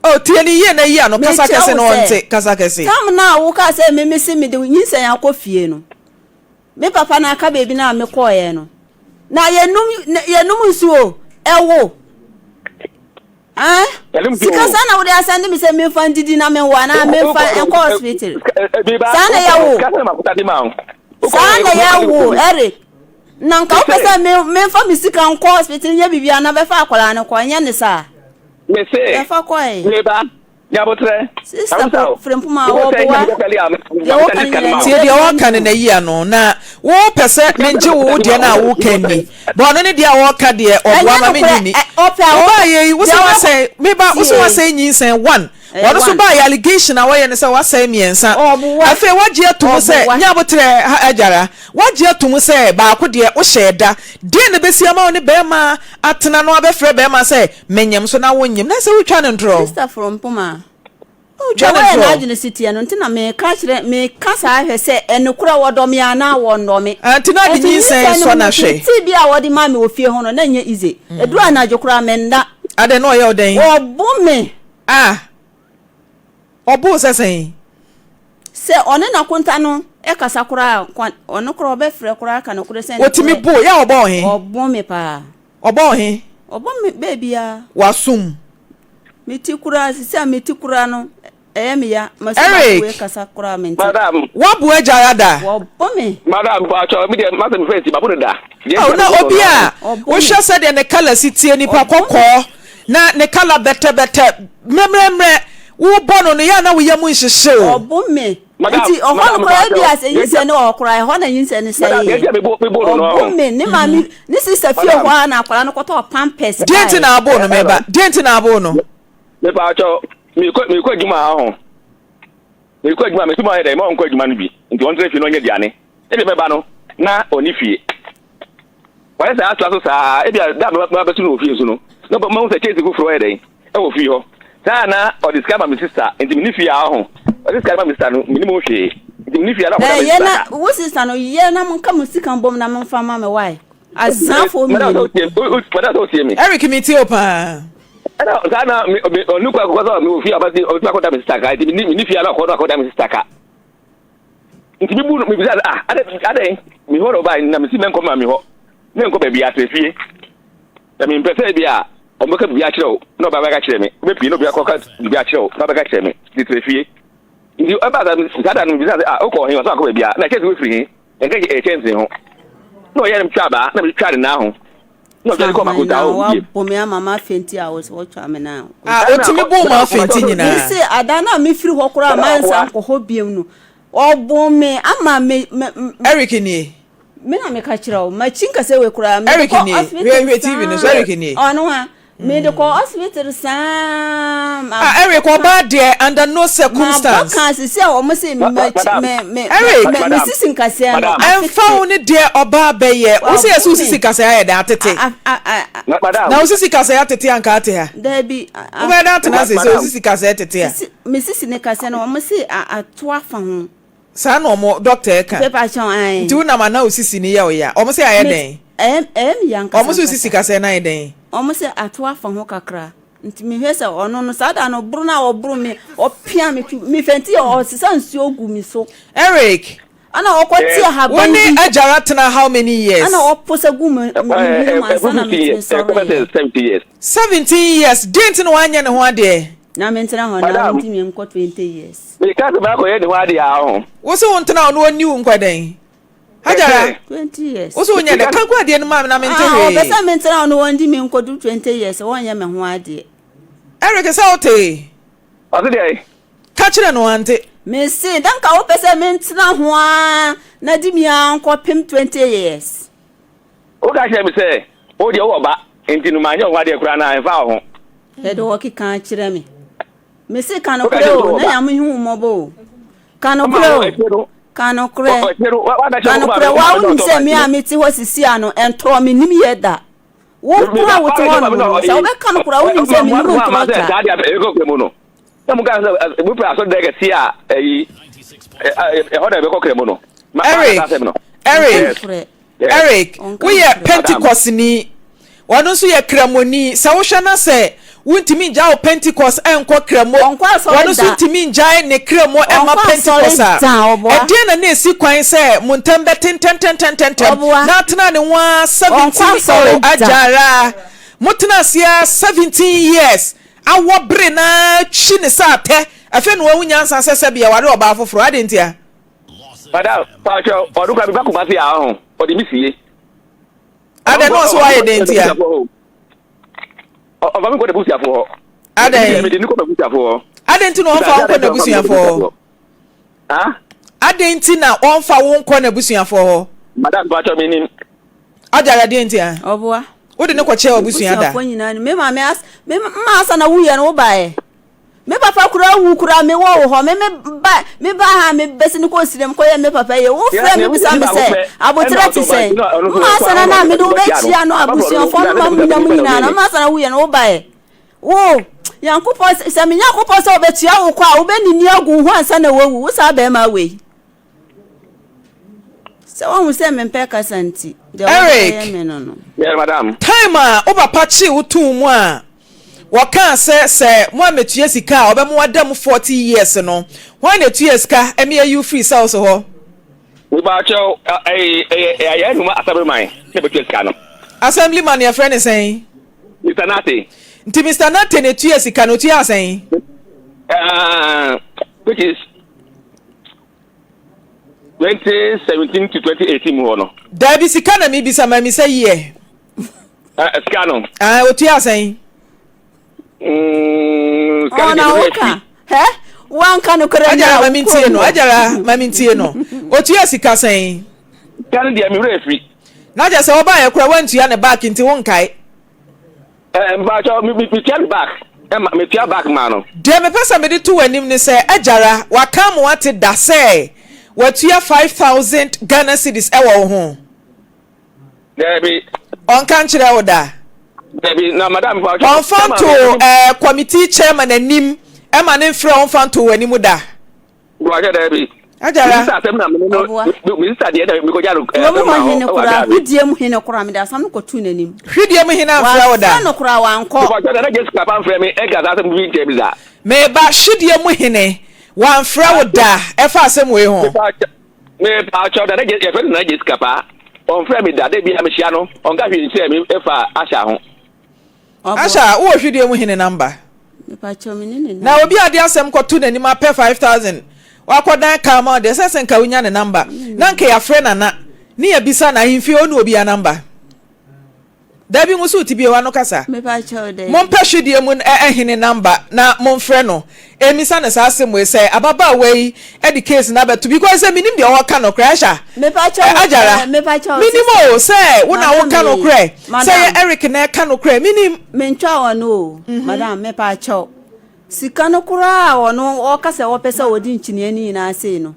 Oh tie no yie na yi ano kasa Mekyerɛ kɛse wo na sɛ ɔnte kasa kɛse. tam no a wokaa sɛ me mese mede wo nyinsɛn akɔ fie no Me papa no aka baabi no a mekɔeɛ no, na yɛnum yɛnum nsuo ɛwo. Ɛn sika saa na wode asan de me sɛ memfa ndidi na menwo anaa memfa nkɔ hospital. Saa na yɛwo. Saa na yɛwo Eric. Na nka wopɛ sɛ memfa me sika nkɔ hospital nyɛ biribi a na bɛfa akwadaa no kɔ ɛnyɛ ne saa. Bɛfa kɔe. Nyabotrɛ. Sister Frimpong a wɔboa deɛ wɔka no nyinaa Tie deɛ ɔreka no na yi ano na wo pɛ sɛ mengye wo wo deɛ no a woka nni bɔ ɔno ne deɛ a ɔreka deɛ ɔboa ma mennye nni wobaa yɛ yi wo sɛ wasɛe meba wo sɛ wasɛe nyinsɛn one ɔno so baa yɛ allegation a wɔyɛ no sɛ wasɛe mmiɛnsa afei wagye ato mu sɛ nyabotrɛ agyara wagye ato mu sɛ baako deɛ wohyɛɛ da deɛ na bɛsi ama wo ne bɛrima atena no abɛfrɛ bɛrima sɛ Menyem so na wonyem na sɛ wotwa no ntorɔ. Sister Frompoma. Wotwa Deɛ ne wɔyɛ torɔ. n'adwene si teɛ no nti na meka kyerɛ meka saa hwɛ sɛ ɛnokorɛ wɔdɔ me anaa wɔnnɔ me. Ah, nti na ɔde Nti nyinsɛn nyinsɛn no sɔ mu no no ahwɛ. tea bi a wɔde maa me wɔ fie hɔ no na ɛnyɛ easy. Ɛduru anadwo koraa menda. Adɛn na ɔyɛ wo dɛn? Wɔbo me. Ah, ɔbo wo sɛ sɛn? Sɛ ɔne n'akonta no kasa koraa a, kwa, ɔno koraa ɔbɛfrɛ koraa aka nokorɛ sɛ Ɔtumi nokorɛ. bo wo? Yɛ a ɔbɔ wo he? Ɔbo me paa. Ɔbɔ wo he? Ɔbɔ me baabiara. W'asom. Me ti koraa, sisi a me ti koraa no, ɛyɛ me ya. Masi baako wei Eric! kasa koraa mente. Madam. Woabu agya ada? Wɔbɔ me. Madam, mpakyɛw, me deɛ, m'asɛm mefrɛ nti, mabo no da. Deɛ Ao nti a na mebɔ no obi no, a Ɔbɔ me. wohwɛ sɛdeɛ ne colour si tie nipa Ɔbɔ me. kɔkɔɔ na ne colour bɛtɛbɛtɛ mmerɛmmerɛ wobɔ no no yɛ a na wo yam nhyehye wo. Ɔbo me. Madam, Nti ɔhɔ no madam, koraa ebi mpakyɛw, a sɛ deɛ nti a, nyinsɛn no wɔ hɔ koraa ɛhɔ na nyinsɛn no madam, deɛ sɛeɛ. nti a mebo mebo no no, Ɔbo ɔho. me. Ne maame ne sista fie Madam, hɔ ara na akwadaa no kɔtɔɔ pampers Deɛ nti baeɛ. na aboo no hello, meba deɛ nti na aboo no. mepaakyɛw, mekɔ mekɔ adwuma a, ɔho. Mekɔ adwuma a, mesi ma ɔyɛ dɛn, ma ɔnkɔ adwuma no bi. Nti ɔntena fie na ɔnyɛ aduane. Ebi mɛba no, na ɔnni fie. Wayɛ saa atra so saa, ebia da a mɛba abɛto no wɔ fie nso no, na mahu sɛ kyɛnse foforo ayɛ dɛn wɔ fie hɔ. Saa na ɔde sika ma me sista, nti menni fie a ɔho. Ɔde sika ma me sista no, mennim ho hwee. Nti menni fie a na ɔkɔda me Yɛ sista na ka. wo sista no yɛ na monka mo sika mbom na momfa ma me why? Azafoɔ mmienu. Madam sɛ wotie me. Eric metie wo paa. Ɛna saa na ɔne kɔ akɔkɔ sɛ mewɔ fie a ɔbɛtumi akɔda me sista ka, nti menni fie a na ɔkɔ na akɔda me sista ka. Nti mebu no, mebisa sɛ, ah, adɛn, adɛn, me hɔ na ɔbae, na mesi mɛnkɔ ma me hɔ, mɛnkɔ baabi a, tena fie. Na mempɛ sɛ ebi a ɔmbɛka biribi akyerɛ wo, na ɔba bɛka kyerɛ me, wobɛpie na obi akɔka biribi akyerɛ wo, na ɔbɛka kyerɛ me, nti tena fie. Nti ɛbaa saa, saa da no mebisa sɛ, ah, wokɔɔ he? Ɔsɛ makɔ baabi a, na kyɛnse wofiri he? Ɛnka ɛyɛ kyɛnse ho. Na ɔyɛ no metwa abaa, na metwitwaa ne nan ho. Na ɔdwane kɔɔ Twa hwan m'akontaa na hɔ bio. wabɔ me ama m'afenti a wɔtwa me nan. Ah, Ɛna otumi ɔ bo ma na afenti nyinaa. Mese ada no a mefiri hɔ koraa Ɛna mansan ɔboa. nkɔ hɔ biom no, ɔbo me ama me me Eric nie. Me na meka kyerɛ wo, makyi nkasa wei koraa. Mede Eric kɔ nie. hospital Hwɛ hwɛ TV no so saa. Eric nie. Ɔno a, mede kɔ hospital saa. Ah Eric ɔbaa deɛ under no Mabɔ circumstance. ka sisi a wɔn se Madam, me me Eric. me me Madam, sisi nkasɛɛ no Madam. Ɛmfa wo ne deɛ ɔbaa bɛyɛ. Wo sɛ yɛsɛ wo sisi kasɛɛ ayɛ dɛn atete. A a a a. Madam. Na wo sisi kasɛɛ atete anka ate ha. Dabi. a- Wobɛyɛ dɛn atena ase sɛ wo Madam. sisi kasɛɛ tete a. Sisi me sisi ne kasɛɛ no wɔn se a ato afa ho. Saa na ɔmo doctor ɛka. Pepa kyɛw ae. Nti wo nam a na wo sisi no yɛ wo ya. Ɔmo se ayɛ dɛn? Ɛyɛ ɛyɛ me ya ankasa Ɔmo se wo sisi ankasa. kasɛɛ no ayɛ dɛn? Ɔmo se ato afa ho kakra. Nti me hwɛ sɛ ɔno no saa da no boro no a ɔboro me ɔpia me tu me fɛnti ɔsesa nsuo gu me so. Eric, Ɛna ɔkɔ te wo ahaban ne bi. Agyara tena how many years? Ɛna ɔposa gu me me hwene mu ansa na metumi sɔreeɛ. 17 years. 17 years, deɛn nti na wanyɛ ne ho adeɛ? Na mentena hɔ na Madam. mentumi nkɔ 20 years. Meka sɛ makɔyɛ ne ho adeɛ a ɔho. Wo se wo ntena hɔ na ɔnni wo nkɔ dɛn? Hajara, 20 years. wo se wo nyɛ dɛ? Ka gu adeɛ no maa me na mente Ah, ɔpɛ hwee. sɛ mentena hɔ na wɔndi me nkɔdu 20 years, wɔnyɛ me ho adeɛ. Eric, sɛ wotee? Ɔse deɛ? Ka kyerɛ no wante. Mese, na nka wopɛ sɛ mentena ho ara na di me ara nkɔpem 20 years. Woka kyerɛ me sɛ wo deɛ wowɔ ba nti no manyɛ wo ho adeɛ koraa no a ɛmfa wo ho. Hwɛ deɛ wɔkeka kyerɛ me. Mese ka nokorɛ o, na Nyame hu wo mmɔbɔ o. Ka nokorɛ o, ka nokorɛ, ka nokorɛ. Wa wonim sɛ me a mete hɔ sisi a no, ɛntorɔ mennim yɛ da. Wo koro a wote hɔ nom no, sɛ wobɛka nokorɛ a wonim sɛ mennim ntorɔ da. Na mo ka sɛ mo pɛ asɔredan kɛseɛ a ɛyi ɛhɔ na ɛbɛkɔ kra mu no. Eric, Eric, Eric, woyɛ Pentekostni, ɔno nso yɛ Kramoni. Sɛ wohwɛ na sɛ wontumi ngyae wo Pentecost nkɔ Kramo, ɔno nso ntumi ngyae ne Kramo mma Pentecost a, ɛdeɛn na na ɛsi kwan sɛ mo ntam bɛte ntɛmntɛmntɛmntɛm na atena ne ho ara 17 oh, agyara motena ase ara 17 years awɔ bere na twi ne sɛ atɛ afei na wahu nyansa sɛ sɛbi ɛware ɔbaa foforɔ adɛn ntia? Madam, paatwɛ, ɔno kora meba Kumasi a ɔho, ɔde me sie. Adɛn na ɔsɛ wayɛ dɛn ntia? Ɔmfa me nkɔ n'abusuafoɔ hɔ. Adɛn? Mede ne kɔ m'abusuafoɔ hɔ. Adɛn nti na ɔmfa wo nkɔ n'abusuafoɔ hɔ? Adɛn nti na ɔmfa wo nkɔ n'abusuafoɔ hɔ? Madam, paatwɛ, menim. Agyara deɛ nti a? Ɔboa. Wode ne kɔkyɛɛ w'abusua da? Abusuafoɔ nyinaa ni. Me maame as me mma asa na wuyɛ no wobaeɛ. Me papa koraa wu koraa me wɔ wo hɔ me me ba me ba ha me bɛsi no kɔ sirem kɔyɛ me papa yie wo frɛ me bisa me sɛ aboterɛ te sɛn mma asana na mede wo bɛkyia no abusuafoɔ no ma mo nya mo nyinaa no mma asana wuyɛ no wobaeɛ wo. Nyankopɔn sɛ me Nyankopɔn sɛ ɔbɛtua wo kɔ a wobɛnini agu wo ho ansa na woawu wo saa bɛrima wei. Sɛ woahu sɛ mempɛ kasa nti, deɛ wode bɛyɛ me no no. Yes, madam. Time a wo papa kyee wo too mu a wɔkaa sɛ sɛ moammetua sika a ɔbɛma woada mu 40 years no, hwan na ɛtuaa sika ma yɛyi wo firii cells hɔ? Mepakyɛw, ɛyɛ ɛyɛ yɛn numa assemblyman na ɛbɛtua sika no. Assemblyman yɛfrɛ no sɛn? Mister Nartey. Nti Mister Nartey na ɛtua sika no, ɔtuaa sɛn? Uh, which is 2017 to 2018 mu hɔ no. Daabi sika na mebisa mamisa year. Uh, sika no. Ah, otua sɛn? Mm, sika no Ɔna deɛ woka. Hɛ? Wanka no korɛ Ajara ma mentie no. Ajara ma mentie no. Otua sika sɛn? Sika no deɛ me werɛ firi. Na kyerɛ sɛ ɔbaeɛ koraa wantua ne back nti wonkae. Eh, mpakyɛw, me, me, metua no back. Ɛma, metua back maa no. Deɛ mepɛ sɛ mede to w'anim ne sɛ, Agyara, waka ama woate da sɛ watua 5,000 Ghana cedis wɔ wo ho? Daabi. Ɔnka nkyerɛɛ wo da? Daabi, na madam, mpakyɛw. Ɔmfa ntoo eh, committee chairman anim ma ne mfrɛ wo mfa ntoo w'anim da? Buakyɛ daabi. Agyara. Minista asɛm na mene no. Minista deɛ na mekɔgya no. Kurom hɔ hene koraa, hwedeɛ mu hene koraa, mede asɛm no kɔtoo n'anim. Hwedeɛ mu hene amfrɛ wo da. Wamfrɛ no koraa, wankɔ. Buakyɛ Nana Jessica ba mfrɛ me ɛnka saa asɛm bi nkyerɛ me da. Meba, hwedeɛ mu hene, wamfrɛ wo da ɛfa asɛm wei ho. Mepakyɛw, Nana Jessica, yɛfrɛ no Nana Jessica paa. Ɔmfrɛ me da, da biara mehyia no, ɔnka hwee nkyerɛ me ɛfa Asha ho. Asha, wowɔ hwedeɛ mu hene number? Na obi a ɔde asɛm kɔto n'anim apɛ 5000 wakɔdan kaa ma ɔde ɛsɛ sɛ nka wonya ne number na nka yɛafrɛ nana ne yɛbisa no ahemfie ɔne obia number. Dabi nwo so ti bie wano kasa. Mompɛ hwedeɛ mu hene number na momfrɛ no Ɛmmisa no saa asɛm wei sɛ ababaawa yi de case no abɛto because sɛ menim deɛ ɔreka nokorɛ Aisha Ajara menim o sɛ wo na woka nokorɛ sɛ yɛ Eric na ɛka nokorɛ menim. Mentwa wɔn o madam mepakyɛw sika no koraa a ɔno ɔka sɛ ɔpɛ sɛ ɔdi nkyiniɛ no nyinaa sei no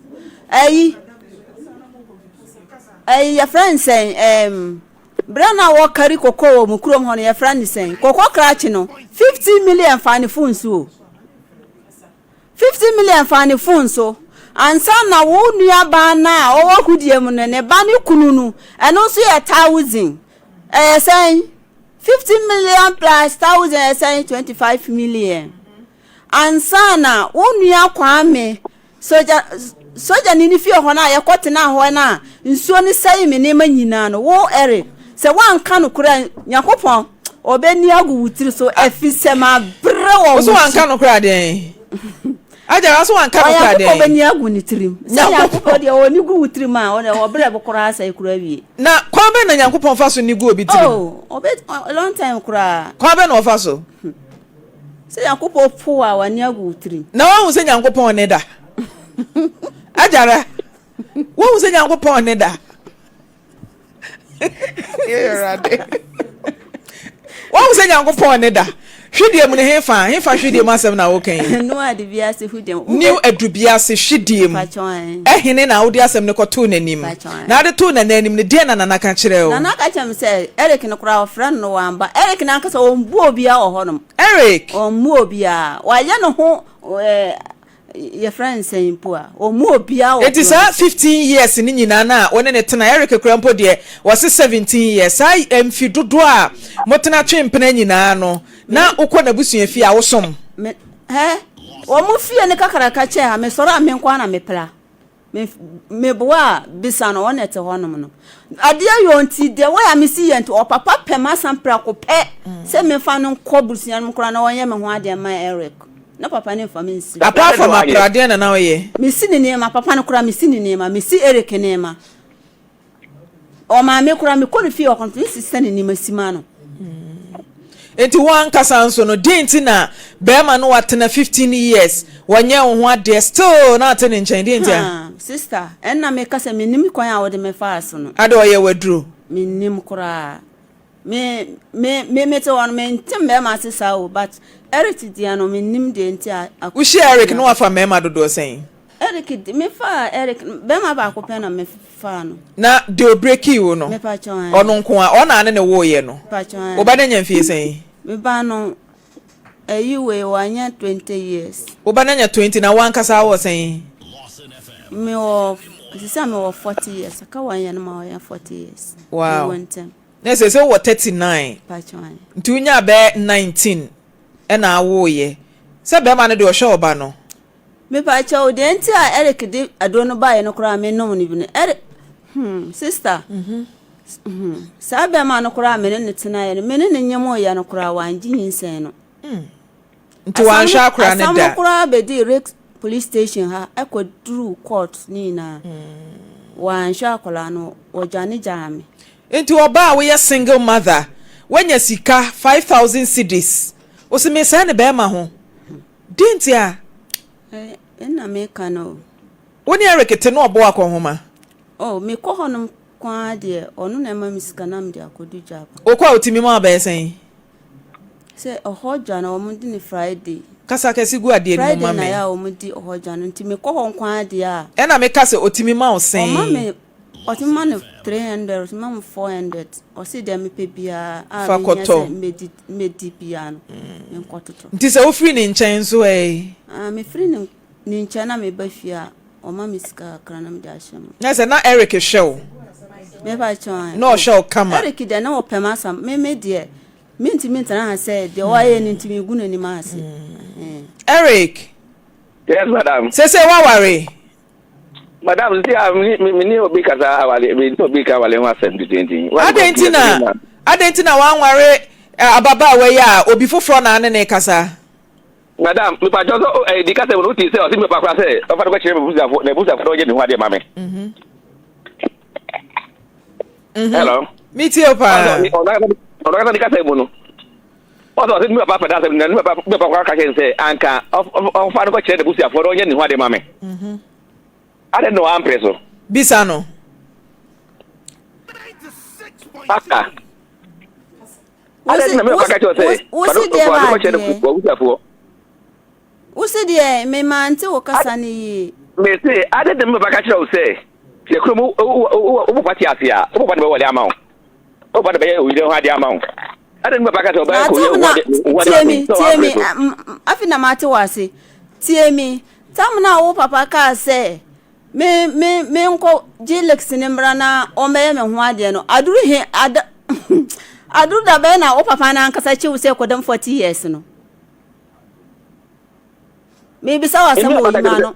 ɛyi ɛyi yɛfrɛ nsɛn ɛɛm. Berɛ no a wɔkari koko wɔ mo kurom hɔ no yɛfrɛ no sɛn? Koko krakye no 50 million faa ne phone so o. 50 million faa ne phone so. Ansa na wo nuabaa no a ɔwɔ agodie mu no ne ba ne kunu no ɛno nso yɛ thousand. Ɛyɛ sɛn? 50 million plus thousand ɛyɛ sɛn? 25 million. Ansa na wo nua Kwame Sogya, sogyani no fie hɔ no a yɛkɔtenaa hɔ no a nsuo no sɛee me nneɛma nyinaa no, wo Eric, sɛ woanka nokorɛ a, Nyankopɔn, ɔbɛni agu wo tiri so, ɛfiri sɛ mabrɛ wɔ wo so. Wo so wanka nokorɛ adeɛn? Agya, wo so wanka nokorɛ adeɛn? Nyankopɔn bɛni agu ne tirim. Sɛ Nyankopɔn deɛ ɔni gu wo tirim a, ɔde ɔbrɛ bo koraa sɛe koraa wie. Na kwan bɛn na Nyankopɔn fa so ni gu obi tirim? Oh, ɔbɛ, long time koraa. Kwan bɛn na ɔfa so? Sɛ Nyankopɔn pow a w'ani agu wo tirim. Na woahu sɛ Nyankopɔn ne da. Agyara, woahu sɛ Nyankopɔn ne da. Awurade. Woahu sɛ Nyankopɔn ne da. Hwedeɛ mu no hefa hefa hwedeɛ mu asɛm na woka yi. New Adubiase hwedeɛ mu. New Adubiase hwedeɛ mu. Ɛhene na wode asɛm no kɔtoo n'anim. Na ade too Nana anim no, deɛn na Nana ka kyerɛɛ wo? Nana ka kyerɛɛ me sɛ Eric no koraa ɔfrɛ no no wamba. Eric no ankasa ɔmbu obiara wɔ hɔnom. Eric! Ɔmmu obiara. Wayɛ ne ho eh, yɛfrɛ no sɛn mpo a, ɔmmu obiara wɔ Enti saa 15 years no nyinaa no a wo ne no tena, Eric koraa mpo deɛ wɔse 17 years, saa mfe dodoɔ a motena twe mpena nyinaa no, na wokɔ n'abusuafie a wosom? Me, hɛ, wɔn fie no kakraka kyɛn ha, mesɔre a me nko ara na mepra. Me meboa a bisa no ɔna ɛte hɔnom no adeɛ yɔ nti deɛ wɔyɛ a mesi yɛ nti ɔpapa pɛ m'asɛm prɛko pɛ sɛ mefa no nkɔ busua no mu koraa na ɔnyɛ me ho adeɛ ma Eric na papa no mfa me nsi. Apart from apra deɛ na na ɔyɛ. Mesi ne nneɛma papa no koraa mesi ne nneɛma mesi Eric nneɛma. Ɔmaame koraa mekɔ ne fie ɔkɔ no sesa ne nneɛma si ma no. Nti wo ankasa nso no deɛ nti na bɛrima no watena 15 years wɔnyɛ wo ho adeɛ still na ate ne nkyɛn deɛ nti a. Sister ɛnna meka sɛ mennim kwan a wode me faa so no. Ade ɔyɛ waduro. Mennim koraa me me me mete hɔ no mente mmarima ase saa o but Eric deɛ no mennim deɛ nti a. Wohyia Eric no wafa mmarima dodoɔ sɛn? Eric de, me faa Eric, bɛrima baako pɛ na me faa no. Na deɛ ɔbrekii wo no, Me pa kyɛw ɛn. ɔno nko a, ɔno na ne ne woeɛ no? Me pa kyɛw ɛn. Wo ba no anya mfie sɛn? Me ba no, Ayi wei wanya 20 years. Wo ba no anya 20 na wo ankasa wowɔ sɛn? Mewɔ sisi a mewɔ 40 years. Aka one year no ma ɔyɛ 40 years. Wow. Mewɔ ntɛm. Na ɛsɛ sɛ wowɔ 39. Pakyɛ ane. Nti wonyaa bɛyɛ 19 ɛna awoeɛ. Sɛ bɛrima no deɛ ɔhwɛ ɔba no. Mepakyɛw, deɛ nti a Eric de aduro no baeɛ no koraa me nom no bi no, Eric, hmm, sister, hmm, saa bɛrima no koraa me ne no tenaeɛ no, me ne no nyemoeɛ no koraa wangye nyinsɛn no. Hmm. Nti wanhwɛ akora no da. Asɛm no koraa bɛdii Rick police station ha ɛkɔduruu court ne nyinaa. Hmm. Wanhwɛ akwadaa no, wɔdwane gyaa me. Nti ɔbaa a woyɛ single mother, woanya sika 5000 cedis, wose mesɛe ne bɛrima ho. Deɛ nti a. Ɛna meka no o. Wo ne Eric te na ɔbɔ wo akɔnhoma? Oh, mekɔ hɔ nom ko ara deɛ, ɔno na ɛma me sika na mede akɔdu dwa aba. Wokɔ a ɔtumi ma wo bɛyɛ sɛn? Sɛ ɔhɔ dwa no, wɔn di no Friday. Kasa kɛse gu adeɛ no mu ma me. Friday na yɛ a wɔn di ɔhɔ dwa no, nti mekɔ hɔ nko ara deɛ a. Ɛna meka sɛ ɔtumi ma wo sɛn? Ɔma me Ɔtumi ma no 300, ɔtumi ma no 400. Ɔse deɛ mepɛ biara a Fa mehia kɔtɔ. sɛ mɛdi mɛdi biara no, menkɔtotɔ. Nti sɛ wofiri ne nkyɛn nso ɛ? Ah, mefiri ne ne nkyɛn na meba fie a, ɔma me sika kakra na mede ahyɛ mu. Na sɛ na Eric hwɛ wo? Mepa kyɛw ɛ. Na ɔhwɛ wo kama? Eric deɛ na ɔpɛ m'asɛm. Me me deɛ, mentumi ntena ha sɛ deɛ wayɛ no nti megu n'anim ase. Ɛhɛn. Eric! Yes, madam. Seesei woaware? Madam, sisi a me me ne obi kasa awale me ne obi ka awale ho asɛm tititi. Adɛn nti na adɛn nti na wanware eh, ababaawa yi a obi foforɔ na ane ne kasa? Madam, mepatwɔ sɛ ɛdi eh, kasa mu no wotii sɛ ɔse mepa kora sɛ ɔfa no kɔkyerɛ m'abusuafo na abusuafo na ɔnyɛ ne ho adeɛ ma me. Mhm. Mhm. Hello. Metie wo paa. Ɔno kasa ne kasa mu no. Ɔsɛ ɔsɛ me papa pɛ n'asɛm na me papa me papa kora ka kyerɛ no sɛ anka ɔfa no kɔkyerɛ n'abusuafoɔ na ɔnyɛ ne ho ade ma me. Mhm. Adɛn na wampere so? Bisa no. Papa. Adɛn na me papa ka kyerɛ sɛ fa no kɔkyerɛ n'abusuafoɔ? Wose deɛ me mante wo kasa no yie. Mese adɛn na me papa ka kyerɛ wo sɛ sɛ kurom wo papa te ase a wo papa na bɛwale ama wo. Wo papa na bɛyɛ oyere ho adeɛ ama wo. Adɛn na me papa ka sɛ ɔbɛyɛ kɔ yɛ wo ho adeɛ Tie me, tie me, afi na mate wo ase. Tie me, tam na wo papa kaa sɛ me me me nkɔ gye lakes ne mmra na ɔmmɛyɛ me ho adeɛ no. Aduru he ada aduru da bɛn na wo papa no ankasa kye wo sɛ kɔdam 40 years no. Mebisa wo asɛm wɔ yima no.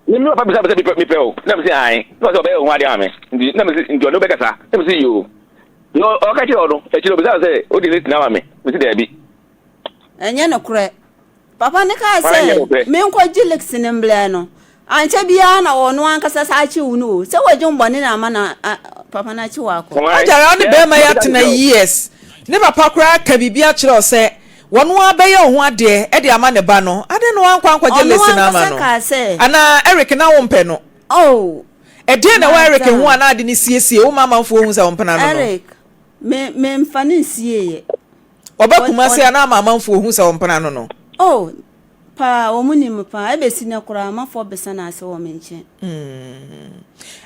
Me me papa bisa me sɛ mepɛ mepɛ o na mese ae na ɔsɛ ɔbɛyɛ ho adeɛ ama me nti na mese nti ɔne wobɛkasa na mese yoo na ɔka kyerɛ ɔno akyire ɔbisa sɛ wode ne tena ma me mese daabi. Ɛnyɛ nokorɛ papa no kaa sɛ menkɔgye lix no mbrɛ no Ankyɛ biara na ɔno ankasa san akye wo no o. Sɛ wagye wo bɔne na ama na papa no akye wo akɔ. Agyara wo ne bɛɛma yi atena years ne papa koraa ka biribi akyerɛ wo sɛ wɔno ara bɛyɛ wo ho adeɛ de ama ne ba no adɛn na wankɔ ankɔgye Ɔno list no ama ankasa no kaa sɛ. anaa Eric na wompɛ no Oh ɛdeɛn na ɛwɔ Eric ho madam. a na ade no siesie wo ma amanfoɔ hu sɛ wo mpena no no. Eric me memfa no nsieeɛ. Ɔba Ɔ Kumasi ɔ a na ama amanfoɔ hu sɛ wo mpena no no. Oh Paa, wɔn nim me paa. Ɛbɛsi nnɛ koraa, amafoɔ besa no ase wɔ me nkyɛn.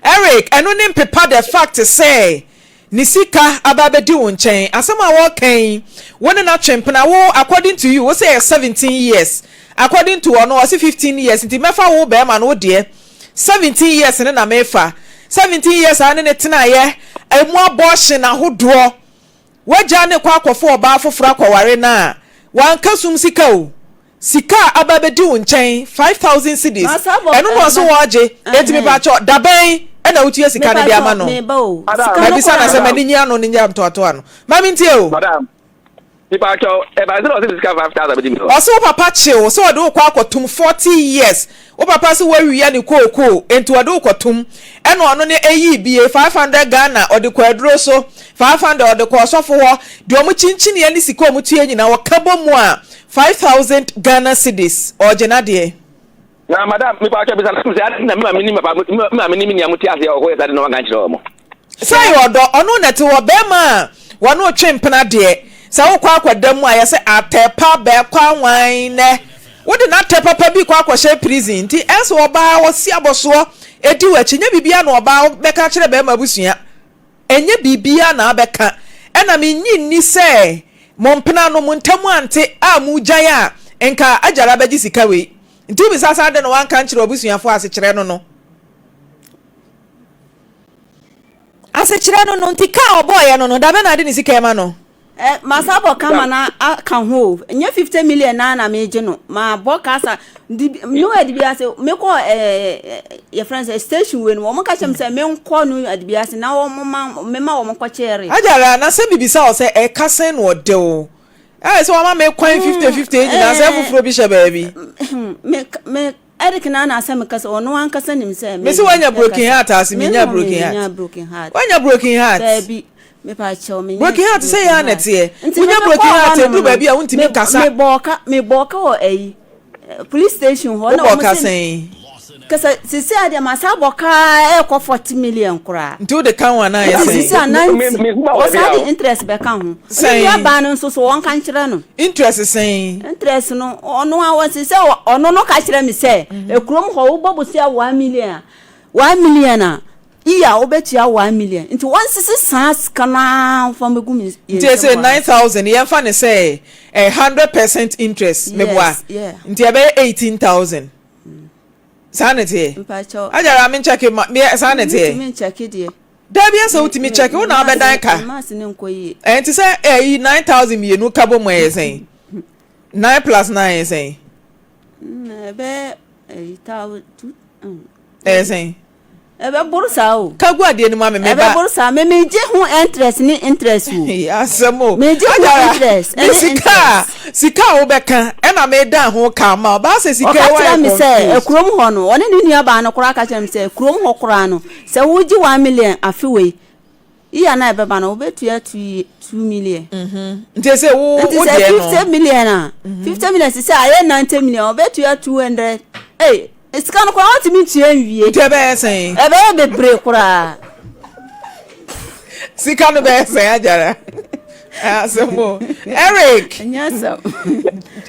Eric, ɛno ne mpepa the fact sɛ ne sika aba abɛdi wo nkyɛn. Asɛm a wɔreka yi, wo ne no atwe mpena, wo according to you, wo sɛ ɛyɛ 17 years, according to ɔno ɔse 15 years, nti mɛfa wo barima no wo deɛ 17 years no na mefa. 17 years a wo ne no tenaeɛ, ɛmu abortion ahodoɔ, W'agya no rekɔ akɔfa ɔbaa foforɔ akɔware no a, wanka sum sika o. Sika a aba abɛdi wo nkyɛn, 5,000 cedis, Masa bɔ ɛno na eh, ɔse ma wɔregye. Enti ɛhɛn. mepakyɛw, dabɛn na wotua sika no de ama Mepakyɛw, no? meba o. Madam, Sika no Mabisa no koraa. asɛm, madam, m'ani nyi ano no nyɛ ntoatoa no. Ma mentie o. madam, mepakyɛw, ɛbae sɛ na ɔse me sika 5,000 bɛdi me hɔ. Ɔse wo papa kye wo sɛ ɔde wo kɔ akɔtom 40 years Wo papa se wawia ne kookoo enti ɔde wo kɔtom ɛna ɔno ne ɛyii bie 500 Ghana ɔde kɔ aduro so 500 ɔde kɔ ɔsɔfo hɔ deɛ ɔmo kyinkyiniɛ ne sika ɔmo tua nyinaa ɔka bɔ mu a 5000 Ghana cedis ɔɔgye nadeɛ. Na madam mepakyɛw bisa no sɛ adɛn na me maame ne me papa me maame ne me nua mo te aseɛ ɔkɔyɛ saa de na wanka nkyerɛ wɔn. Sɛ ɛyɛ ɔdɔ, ɔno na ɛte hɔ. Bɛrima a wɔne wo twe mpena deɛ, sɛ wokɔ akɔda mu a, yɛsɛ atɛ pa bɛkɔ anwan nnɛ. Wode n'atɛ papa bi kɔ akɔhyɛ prison nti, ɛsɛ ɔbaa ɔsi abɔsoɔ di w'akyi. Nyɛ biribiara na ɔbaa bɛka akyerɛ bɛrima abusua. Ɛnyɛ biribiara na abɛka. Ɛna mennye nni sɛ mo mpena no, mo ntam ante a mogyae a, nka agyara bɛgye sika wei. Nti wobisa sɛ adɛn na wanka nkyerɛ w'abusuafoɔ asekyerɛ no no. Asekyerɛ no no nti ka a ɔbɔɔyɛ no no dabɛn na ade ne sika ɛma no? Eh, masa bɔ ka ma na aka ho o. Nyɛ 50 million na na megye no. Ma bɔ ka sa. Di no adi bi ase. Mekɔ eh yɛ friend sɛ station we no. Wɔn ka kyerɛ me sɛ menkɔ no adi bi ase na wɔn ma mema wɔn kɔ kyerɛ. Agyara, na sɛ mebisa wo sɛ ɛka sɛn na ɔde wo? Ɛyɛ sɛ wama me kwan 50 50 nyinaa sɛ foforɔ bi hyɛ baabi. Me me Eric na na asɛm kasa ɔno ankasa nim sɛ me. Mesi wanya broken heart ase menya broken heart. Broken heart. Wanya broken heart. Baabi. Mepa kyɛw me. Broken heart sɛ yɛ na teɛ. Wonya broken heart edu baabi a wontumi nkasa. Me bɔ ka me bɔ ka wɔ ayi police station hɔ na wɔn sɛ. Kasa sisi adeɛ ma sa bɔ kaa ɛkɔ 40 million koraa. Nti wode ka ho anaa yɛ sɛn? Sisi a 90 wɔsan de interest bɛka ho. Sɛn? Ne nua baa no nso so wɔn ka nkyerɛ no. Interest sɛn? Interest no ɔno a wɔsi sɛ ɔno no ka kyerɛ me sɛ ekurom hɔ wobɔ bosia 1 million a 1 million a iya wobɛtua 1 million nti wɔn sisi saa sika no ara fa bɛgu me nti ɛsɛ 9000 yɛmfa ne sɛ 100% interest meboa nti ɛbɛyɛ 18000. Saa na ɛteɛ. Mpakyɛw. Agyara me nkyɛke ma me saa na ɛteɛ. Wotumi nkyɛke deɛ. Dabi ɛsɛ wotumi kyɛke wo na abɛdan ka. Mass ne nkɔ yie. Ɛnti sɛ ɛyi 9000 mmienu ka bɔ mu ɛyɛ sɛn? 9 plus 9 ɛyɛ sɛn? Ɛbɛyɛ ɛyi 2. Ɛyɛ sɛn? Ɛbɛboro saa o. Ka gu adeɛ no mu ame me ba. Ɛbɛboro saa me me gye ho interest ne interest o. Asɛm o. Me gye ho interest ɛne interest. Sika sika a wobɛka ɛna me dan ho ka ma ɔbaa sɛ sika ɛwɔ ayɛ confused. Ɔka kyerɛ me sɛ kurom hɔ no ɔne ne nua baa no koraa ka kyerɛ me sɛ kurom hɔ koraa no sɛ wogye 1 million afe wei iya na ɛbɛba no wobɛtua 2 million. Nti sɛ wo wo deɛ no. Nti sɛ 50 million a 50 million sisi ayɛ 90 million wobɛtua 200 ee. Sika no koraa wɔntumi ntua nwie. Nti ɛbɛyɛ sɛn? Ɛbɛyɛ bebree koraa. Sika no bɛyɛ sɛn agyara? Asɛm o. Eric. Ɛnyɛ asɛm.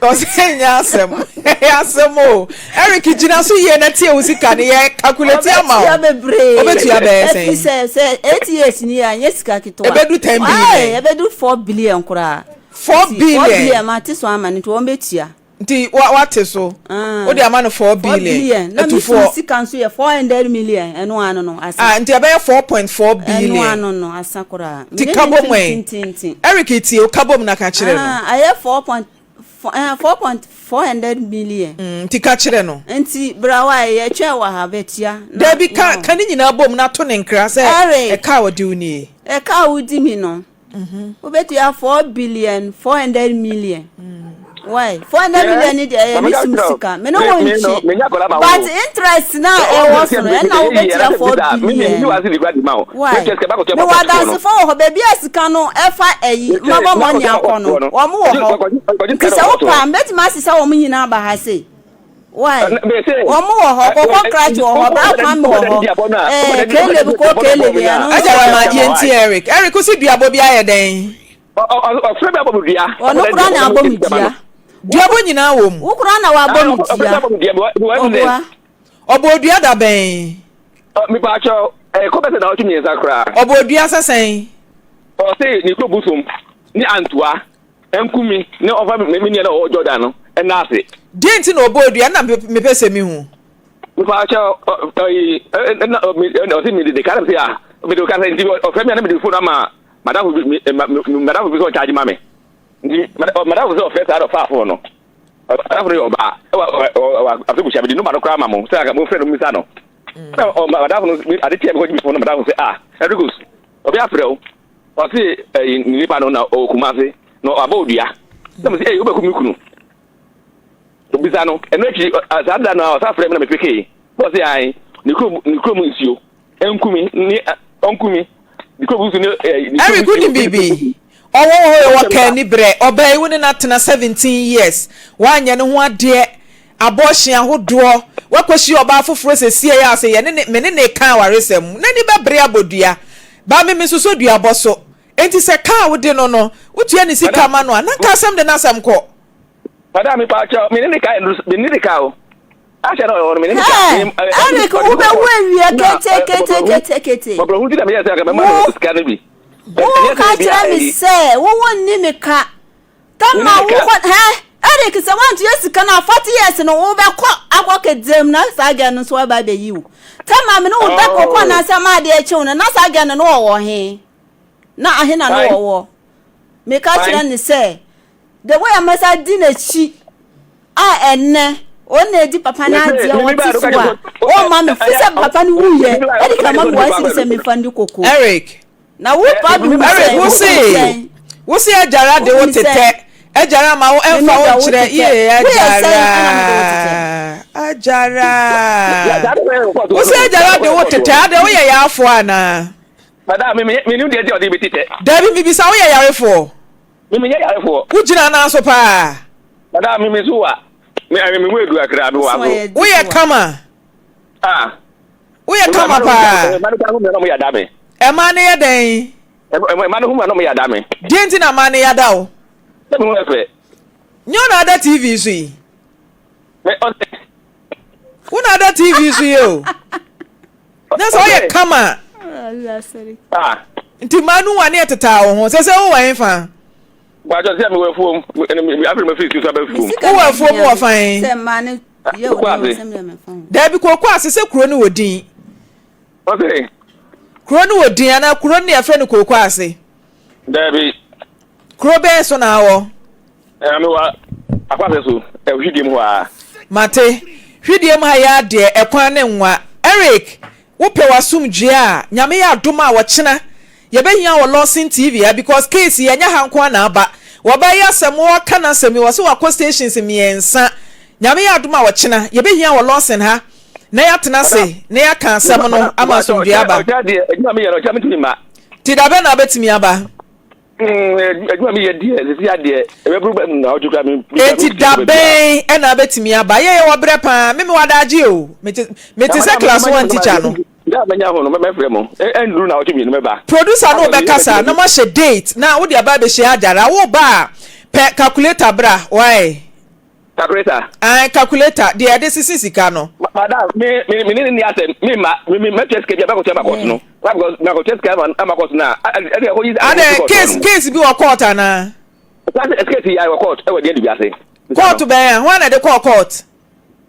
Ɔsɛ ɛnyɛ asɛm. Ɛyɛ asɛm o. Eric gyina so yie na tie wo sika no yɛ calculate ama wo. Ɔbɛtua bebree. Ɔbɛtua bɛyɛ sɛn? Ɛfi sɛ sɛ 8 years ni a nyɛ sika ketewa. Ɛbɛdu 10 billion. Ɛbɛdu 4 billion koraa. 4 billion. 4 billion ma te so ama no nti wɔn bɛtua. Nti wate so wode ama no 4 billion. Na mi sum sika nso yɛ 400 million ɛno ano no asa. Ah, nti ɛbɛyɛ 4.4 billion. Ɛno ano no asa koraa. Ti kabom ɛ Eric tie o kabom na ka kyerɛ no. Ayɛ four point 4.4 400 million. Nti ka kyerɛ no. Nti brawa yɛ twɛn wɔ ha bɛtua. Dabi ka ka ne nyinaa bom na to ne nkra sɛ ɛka a ɔde wo nie. Ɛka a wodi mi no. Wobɛtua 4 billion 400 million. Why 400 million ni deɛ ɛyɛ ne sum sika me ne wo nkye but interest na ɛwɔ so no ɛna wobɛtua 4 billion. Why mewɔ adansefo wɔ hɔ baabi a sika no ɛfa ɛyi mabɔ mɔni akɔ no wɔn wɔ hɔ nti sɛ wopaa mbɛtumi asesa wɔn nyinaa ba ha sei. Why wɔn wɔ hɔ kɔkɔ krakye wɔ hɔ bra kwame wɔ hɔ ɛɛ Caleb kɔ Caleb yɛ no. Agyara ma yɛn ti Eric Eric kosi duabɔ bi ayɛ dɛn. Ɔfrɛ mi abɔ mi dua. Ɔno kura na abɔ mi dua. Duabɔ nyinaa wɔ mu. Wo kura na wabɔ mi dua. Ɔboa. Ɔbɔ dua da bɛn. Mipa akyɛw ɛkɔ bɛsɛ na ɔtwe mmiɛnsa koraa. Ɔbɔ dua sɛsɛn. Ɔse ne kuro bosom ne antoa nkumi ne ɔfa me nua na ɔwɔ Jordan no ɛna ase. Deɛ nti na ɔbɔ dua na mepɛ sɛ mihu. Mipa akyɛw ɔyi ɛna ɔse mi de ka na mi se a mi de ka sɛ nti ɔfrɛ mi a na mi de phone ama madamfo bi madamfo bi sɛ ɔcharge ma me nti madamfo sɛ ɔfrɛ saa na ɔfa phone no madamfo no yɛ ɔbaa ɛwɔ ɛwɔ afei mi de number no koraa ma mo sɛ aka mo frɛ no misa no ɛna madamfo no ade kyɛ mi kɔ gye mi phone no madamfo sɛ ah Ericus ɔbi afrɛ wo ɔse ɛyi nipa no na ɔwɔ Kumase na ɔabɔ odua na mo sɛ ɛyi wobɛku mi kunu obisa no ɛno akyi saa da no a ɔsa frɛ mi na me pekee na ɔse ae ne kurom ne kurom nsuo nkumi ne ɔnkumi ne kurom nsuo ne ɛɛ ne kurom Eric wonim biribi ɔwɔ hɔ wɔ ka ani berɛ ɔbaa yi wo ne no atena 17 years woanyɛ ne ho adeɛ abortion ahodoɔ woakɔhyia ɔbaa foforɔ sɛsie yɛ a sɛ yɛne ne me ne ne ka awaresɛm mu n'ani bɛbere abɔ dua ba me me nso so duabɔ so enti sɛ kaa wode no no wotua ne sika ma no a na nka asɛm de n'asɛm kɔ. Madam mi pa kyɛw mi ne ne ka mi ne ne ka o ahyɛ na ɔwɔ no mi ne ne ka. Eric wobɛwu awie kete kete kete kete. Ɔbrɔhu ti na mi yɛ sɛ ɔka mɛma no sika no bi. Wo ka kyerɛ me sɛ wowɔ nni me ka. Tama wo kɔ hɛ. Eric sɛ woantua sika no a 40 years no wobɛkɔ akɔ kedzem na saa girl no nso aba abɛyi wo. Tɛ ma me ne wo da koko anaasɛ ma adeɛ akyi wo no na saa girl no no wɔwɔ he? Na ahe na no wɔwɔ? Meka kyerɛ ne sɛ the way a masa di n'akyi a ɛnnɛ ɔno na edi papa no adeɛ ɔte so a ɔmma me fi sɛ papa no wuyɛ Eric ama me wɔn sidi sɛ mefa ndi koko. Eric. Na wo pa bi wu Eric wo se wo se agyara de wo tetɛ agyara ma wo ɛnfa wo nkyerɛ yie agyara agyara wo se agyara de wo tetɛ adɛ woyɛ yaafoɔ anaa. Madam me me nim deɛ nti ɔde me tetɛ. Dabi mibisa woyɛ yarefoɔ. Me menyɛ yarefoɔ. Wo gyina nan so paa. Madam me me so wa me me mu edu akra me wa so. Woyɛ kama. Ah. Woyɛ kama paa. Ɛma no hu me na ɔmo yada me. Ɛma no yɛ dɛn? Ɛma no hu me na ɔmo yada me. Deɛ nti na ɛma no yada wo? Sɛ me ho yɛ fɛ. Nyɛ wo na ada TV so yi. Me ɔsɛ. Wo na ada TV so yi o. Na sɛ ɔyɛ kama. Ah. Nti mmaa no wa ne ɛtetaa wo ho. Sɛ sɛ wowɔ hefa? Bàjọ́ sẹ́ mi wọ afuom, afei ma fi sukuu abɛ afuom. Wowɔ afuom wɔ fan? Sɛ mmaa no yɛ wo den sɛ mi fa ho. Dabi kooko ase sɛ kuro no wɔ din. Ɔsɛ. Kuro no wɔ din anaa kuro no yɛfrɛ no kooko ase. Dabi. Kuro bɛn so na awɔ? Ɛɛ mi wɔ akwase so ɛhwidiem hɔ a. Mate hwidiem ha yɛ adeɛ ɛkwan ne nwa Eric Wopɛ w'asomdwoeɛ a, Nyame yɛ adom a ɔkyena yɛbɛhia wɔ Lawson TV ha because case yi ɛnyɛ ha nko ara na aba. Wɔbaa yi asɛm wɔɔka n'asɛm yi wɔse wakɔ stations mmiɛnsa. Nyame yɛ adom a ɔkyena yɛbɛhia wɔ Lawson ha na yɛatena ase na yɛaka asɛm no ama asomdwoeɛ aba. Nti dabɛn na wobɛtumi aba? Adwuma mi yɛ deɛ sisi adeɛ ɛbɛburu bɛ na ɔtwe kura mi. Eti da bɛn ɛna abɛtumi aba yɛ yɛ wɔ brɛ paa me me wɔ adagye o mete mete sɛ class one teacher no. Da mɛnya ho no mɛfrɛ mo ɛnduru na ɔtwe mmienu mɛba. Producer no bɛkasa na moahyɛ date na wode aba abɛhyia agyara wo ba a pɛ calculator bra why. Calculator. Ae calculator deɛ yɛde sisi sika no. Madam me me me ne ne ni asɛm me ma me me mɛtua sika bi a mɛkɔtua ma court no why because mɛkɔtua sika ama ama court no a ɛde ɛkɔ yi. Adɛ case case bi wɔ court anaa. Case case yi wɔ court ɛwɔ deɛ bi ase. Court bɛn a hwan na ɛde kɔɔ court.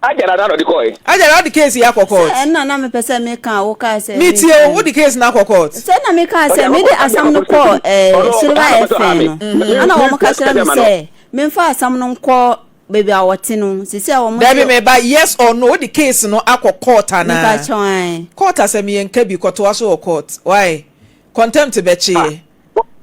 Ajara na ɔde kɔɛ. Ajara ɔde case yi akɔ court. Sɛ ɛnna na mepɛ sɛ meka a wokaa sɛ. Metie o wode case no akɔ court. Sɛ na mekaa sɛ mede asɛm no kɔɔ ɛɛ Silver FM no ɛna wɔn ka kyerɛ me sɛ. Memfa asɛm no nkɔ baabi a wɔte no sisi a wɔn. Dabi me ba yes or no wode case no akɔ court anaa. Mepa kyɛw ae. Court asɛm yɛn nka bi kɔtoa so wɔ court why contempt bɛkye yɛ.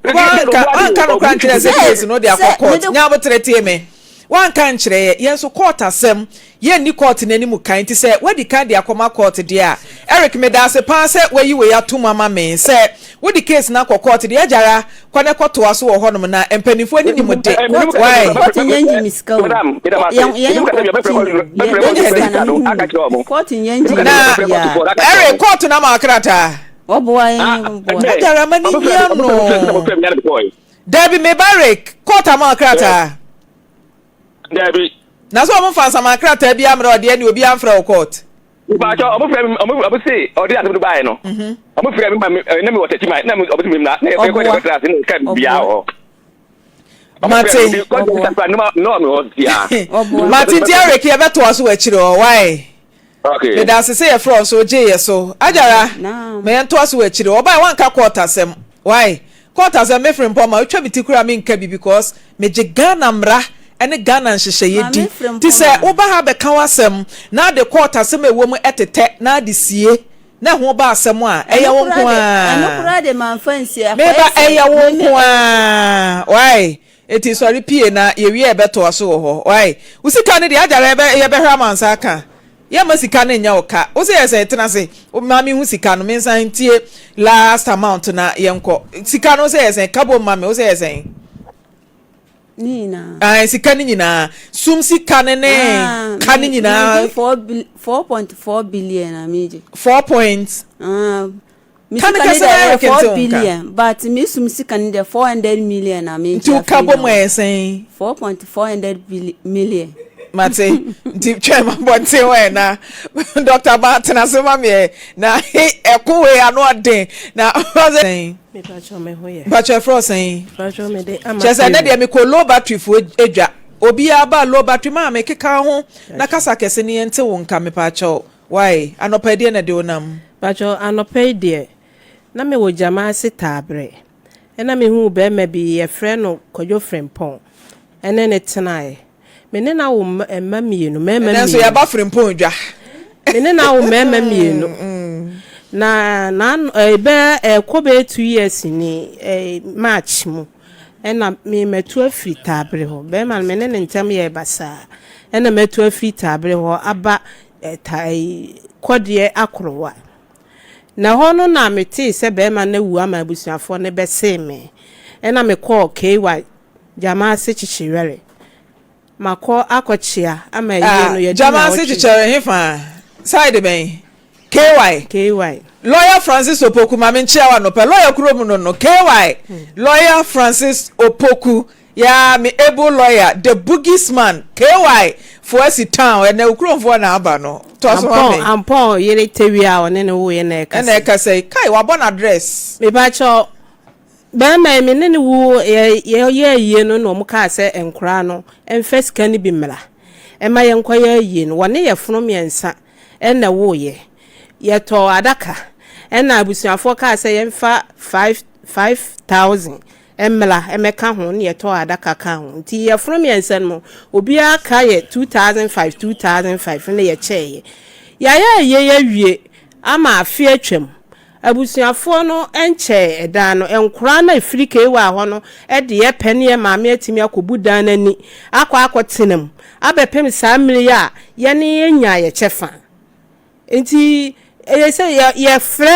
Wanka wanka no kora nkyerɛ sɛ case no de akɔ court nyabotere tie me wanka nkyerɛ yɛ yɛn nso court asɛm Yɛnni court no anim kan nti sɛ woadi kan de akɔma court deɛ a, Eric medaase paa sɛ woayi wei atom ama me sɛ wode case no akɔ court deɛ agyara kɔ na kɔtoa so wɔ hɔnom na mpaninfoɔ ani nim de why. Court nyɛ ngye me sika o. Yɛn yɛn kɔ yɛn sika na mehu no. Court nyɛ ngye me Na sika biara. Eric court no ama wo krataa? Wɔboa yɛn wɔboa. Agyara ma ne hia no. Dabi meba Eric court ama wo krataa? Dabi. Na sɛ ɔmo nfa nsaman krataa biara mmerɛ ɔdeɛ ne obiara nfrɛ wo court. Mpatsɔ ɔmo frɛ mi ɔmo ɔmo se ɔde asɛm no baayɛ no ɔmo frɛ mi ma mi na mi wɔ tɛkyi ma na mi ɔmo se mi mra na yɛ kɔ yɛ kɔ tena ase na ka biara wɔ hɔ. Mate. Mate nti Eric yɛbɛtoa so wɔ akyire hɔ why? Okay. Meda ase sɛ yɛfrɛ wo so wogyee yɛ so. Agyara, ma yɛntoa so wɔ akyire. Ɔbae wanka court asɛm. Why? Court asɛm me Frimpong ma wotwa me ti koraa menka bi because megye Ghana mmara ne Ghana nhyehyɛeɛ di. Nti sɛ woba ha bɛka w'asɛm na ade court asɛm a ɛwɔ mu tetɛ na ade sie na ɛho ba asɛm a, ɛyɛ wo nko ara. Meba ɛyɛ wo nko ara. Why? Enti sɔre pie na yɛwie a yɛbɛtoa so wɔ hɔ. Wai? Wo sika no deɛ agyara yɛbɛ yɛbɛhwɛ ama nsa aka. Yɛmma sika no nyɛ wo ka. Wo se yɛ sɛn? Tena ase ma menhu sika no. Mensan ntie last amount na yɛnkɔ. Sika no wo se yɛ sɛn? Ka bom ma me. Wo se yɛ sɛn? Ne nyinaa. Ae, sika no nyinaa. Sum sika no ne Ah, ka no me nyinaa. megye 4.4 billion na megye. 4 point. Ah, Me Ka no sika ne kɛse deɛ na ɛyɛ Eric 4 nte wo nka. billion but me sum sika ne deɛ 400 million na me Nti gye wo ka afiri bɔ mu ne hɔ. ɛyɛ sɛn? 4.400 billion million. Mate nti twɛn ma bɔnten hɔ ɛ na Dr. Ba tena ase ma me ɛ na ɛko wei ano ɔden na ɔsɛ sɛn? Mepakyɛw me ho yɛ. Mpakyɛw ɛfrɛ wo sɛn? Mepakyɛw me de ama Kyerɛ sɛ ɛnɛ Perry. deɛ mekɔ low battery foɔ adwa. Obiara ba low battery maame keka ho na kasa kɛse ne yɛnte wo nka mepaakyɛw wai anɔpa yi deɛ na ɛde wo nam. Mpakyɛw anɔpa yi deɛ na me wɔ gyama ase taabrɛ ɛna me huu bɛɛma bi yɛfrɛ no Kwadwo Frimpong ɛne no tenaeɛ me ne no awo mma mmienu mmarima Ɛnɛ nso mmienu yɛaba Frimpong dwa. Me ne no awo mmarima mmienu na na ɛbɛ ɛkɔ bɛyɛ 2 years ni March mu ɛna me matu afiri Taabere hɔ. Bɛrima no me ne ne ntam yɛɛ basaa ɛna matu afiri Taabere hɔ aba ta Kɔdeɛ Akorowa. Na hɔ no na metee sɛ bɛrima no awu ama abusuafoɔ no bɛsee me. Ɛna mekɔɔ KY Gyamaase Kyekyewɛre. Makɔ akɔkyea ama ayie no yɛdi Gyamaase nnawɔtwe. Kyekyewɛre hefa? Side bɛn? KY. KY. Lawyer Francis Opoku, ma menkyea wo anɔpa. Lawyer kurom no no, KY. Lawyer Francis Opoku, yaa me able lawyer, the boogies man, KY foɔ asi town, ɛnɛ wo kuromfoɔ na aba no. Toa so ma me. Ampɔn, Ampɔn yere Tawia a ɔne no woeɛ na ɛrekasa Ɛna yi. ɛkasa yi. Kai, wabɔ no address. Mepakyɛw, barima yi me ne no wo yɛ yɛyɛ ayie no na wɔn kaa sɛ nkoraa no mfa sika no bi mmra mma yɛnkɔyɛ ayie no. Wɔne yɛfono mmiɛnsa na ɛwoeɛ. Yɛtɔɔ adaka ɛna abusuafoɔ kaa sɛ yɛmfa 5000 mmra mmɛka ho na yɛtɔɔ adaka kaa ho. Nti yɛfono mmiɛnsa no mu obiara ka yɛ 2005 2005 na yɛkyɛeɛ. Yɛayɛ ayie awie ama afe atwam. Abusuafoɔ no nkyɛɛ ɛdan no. Nkoraa no a ɛfiri KY hɔ no de yɛ pɛ ne yɛ maame atumi akɔbu dan no ani akɔ akɔtena mu abɛpem saa mmerɛ yi a yɛne yɛnyaa yɛ kyɛfa. Nti ɛyɛ sɛ yɛfrɛ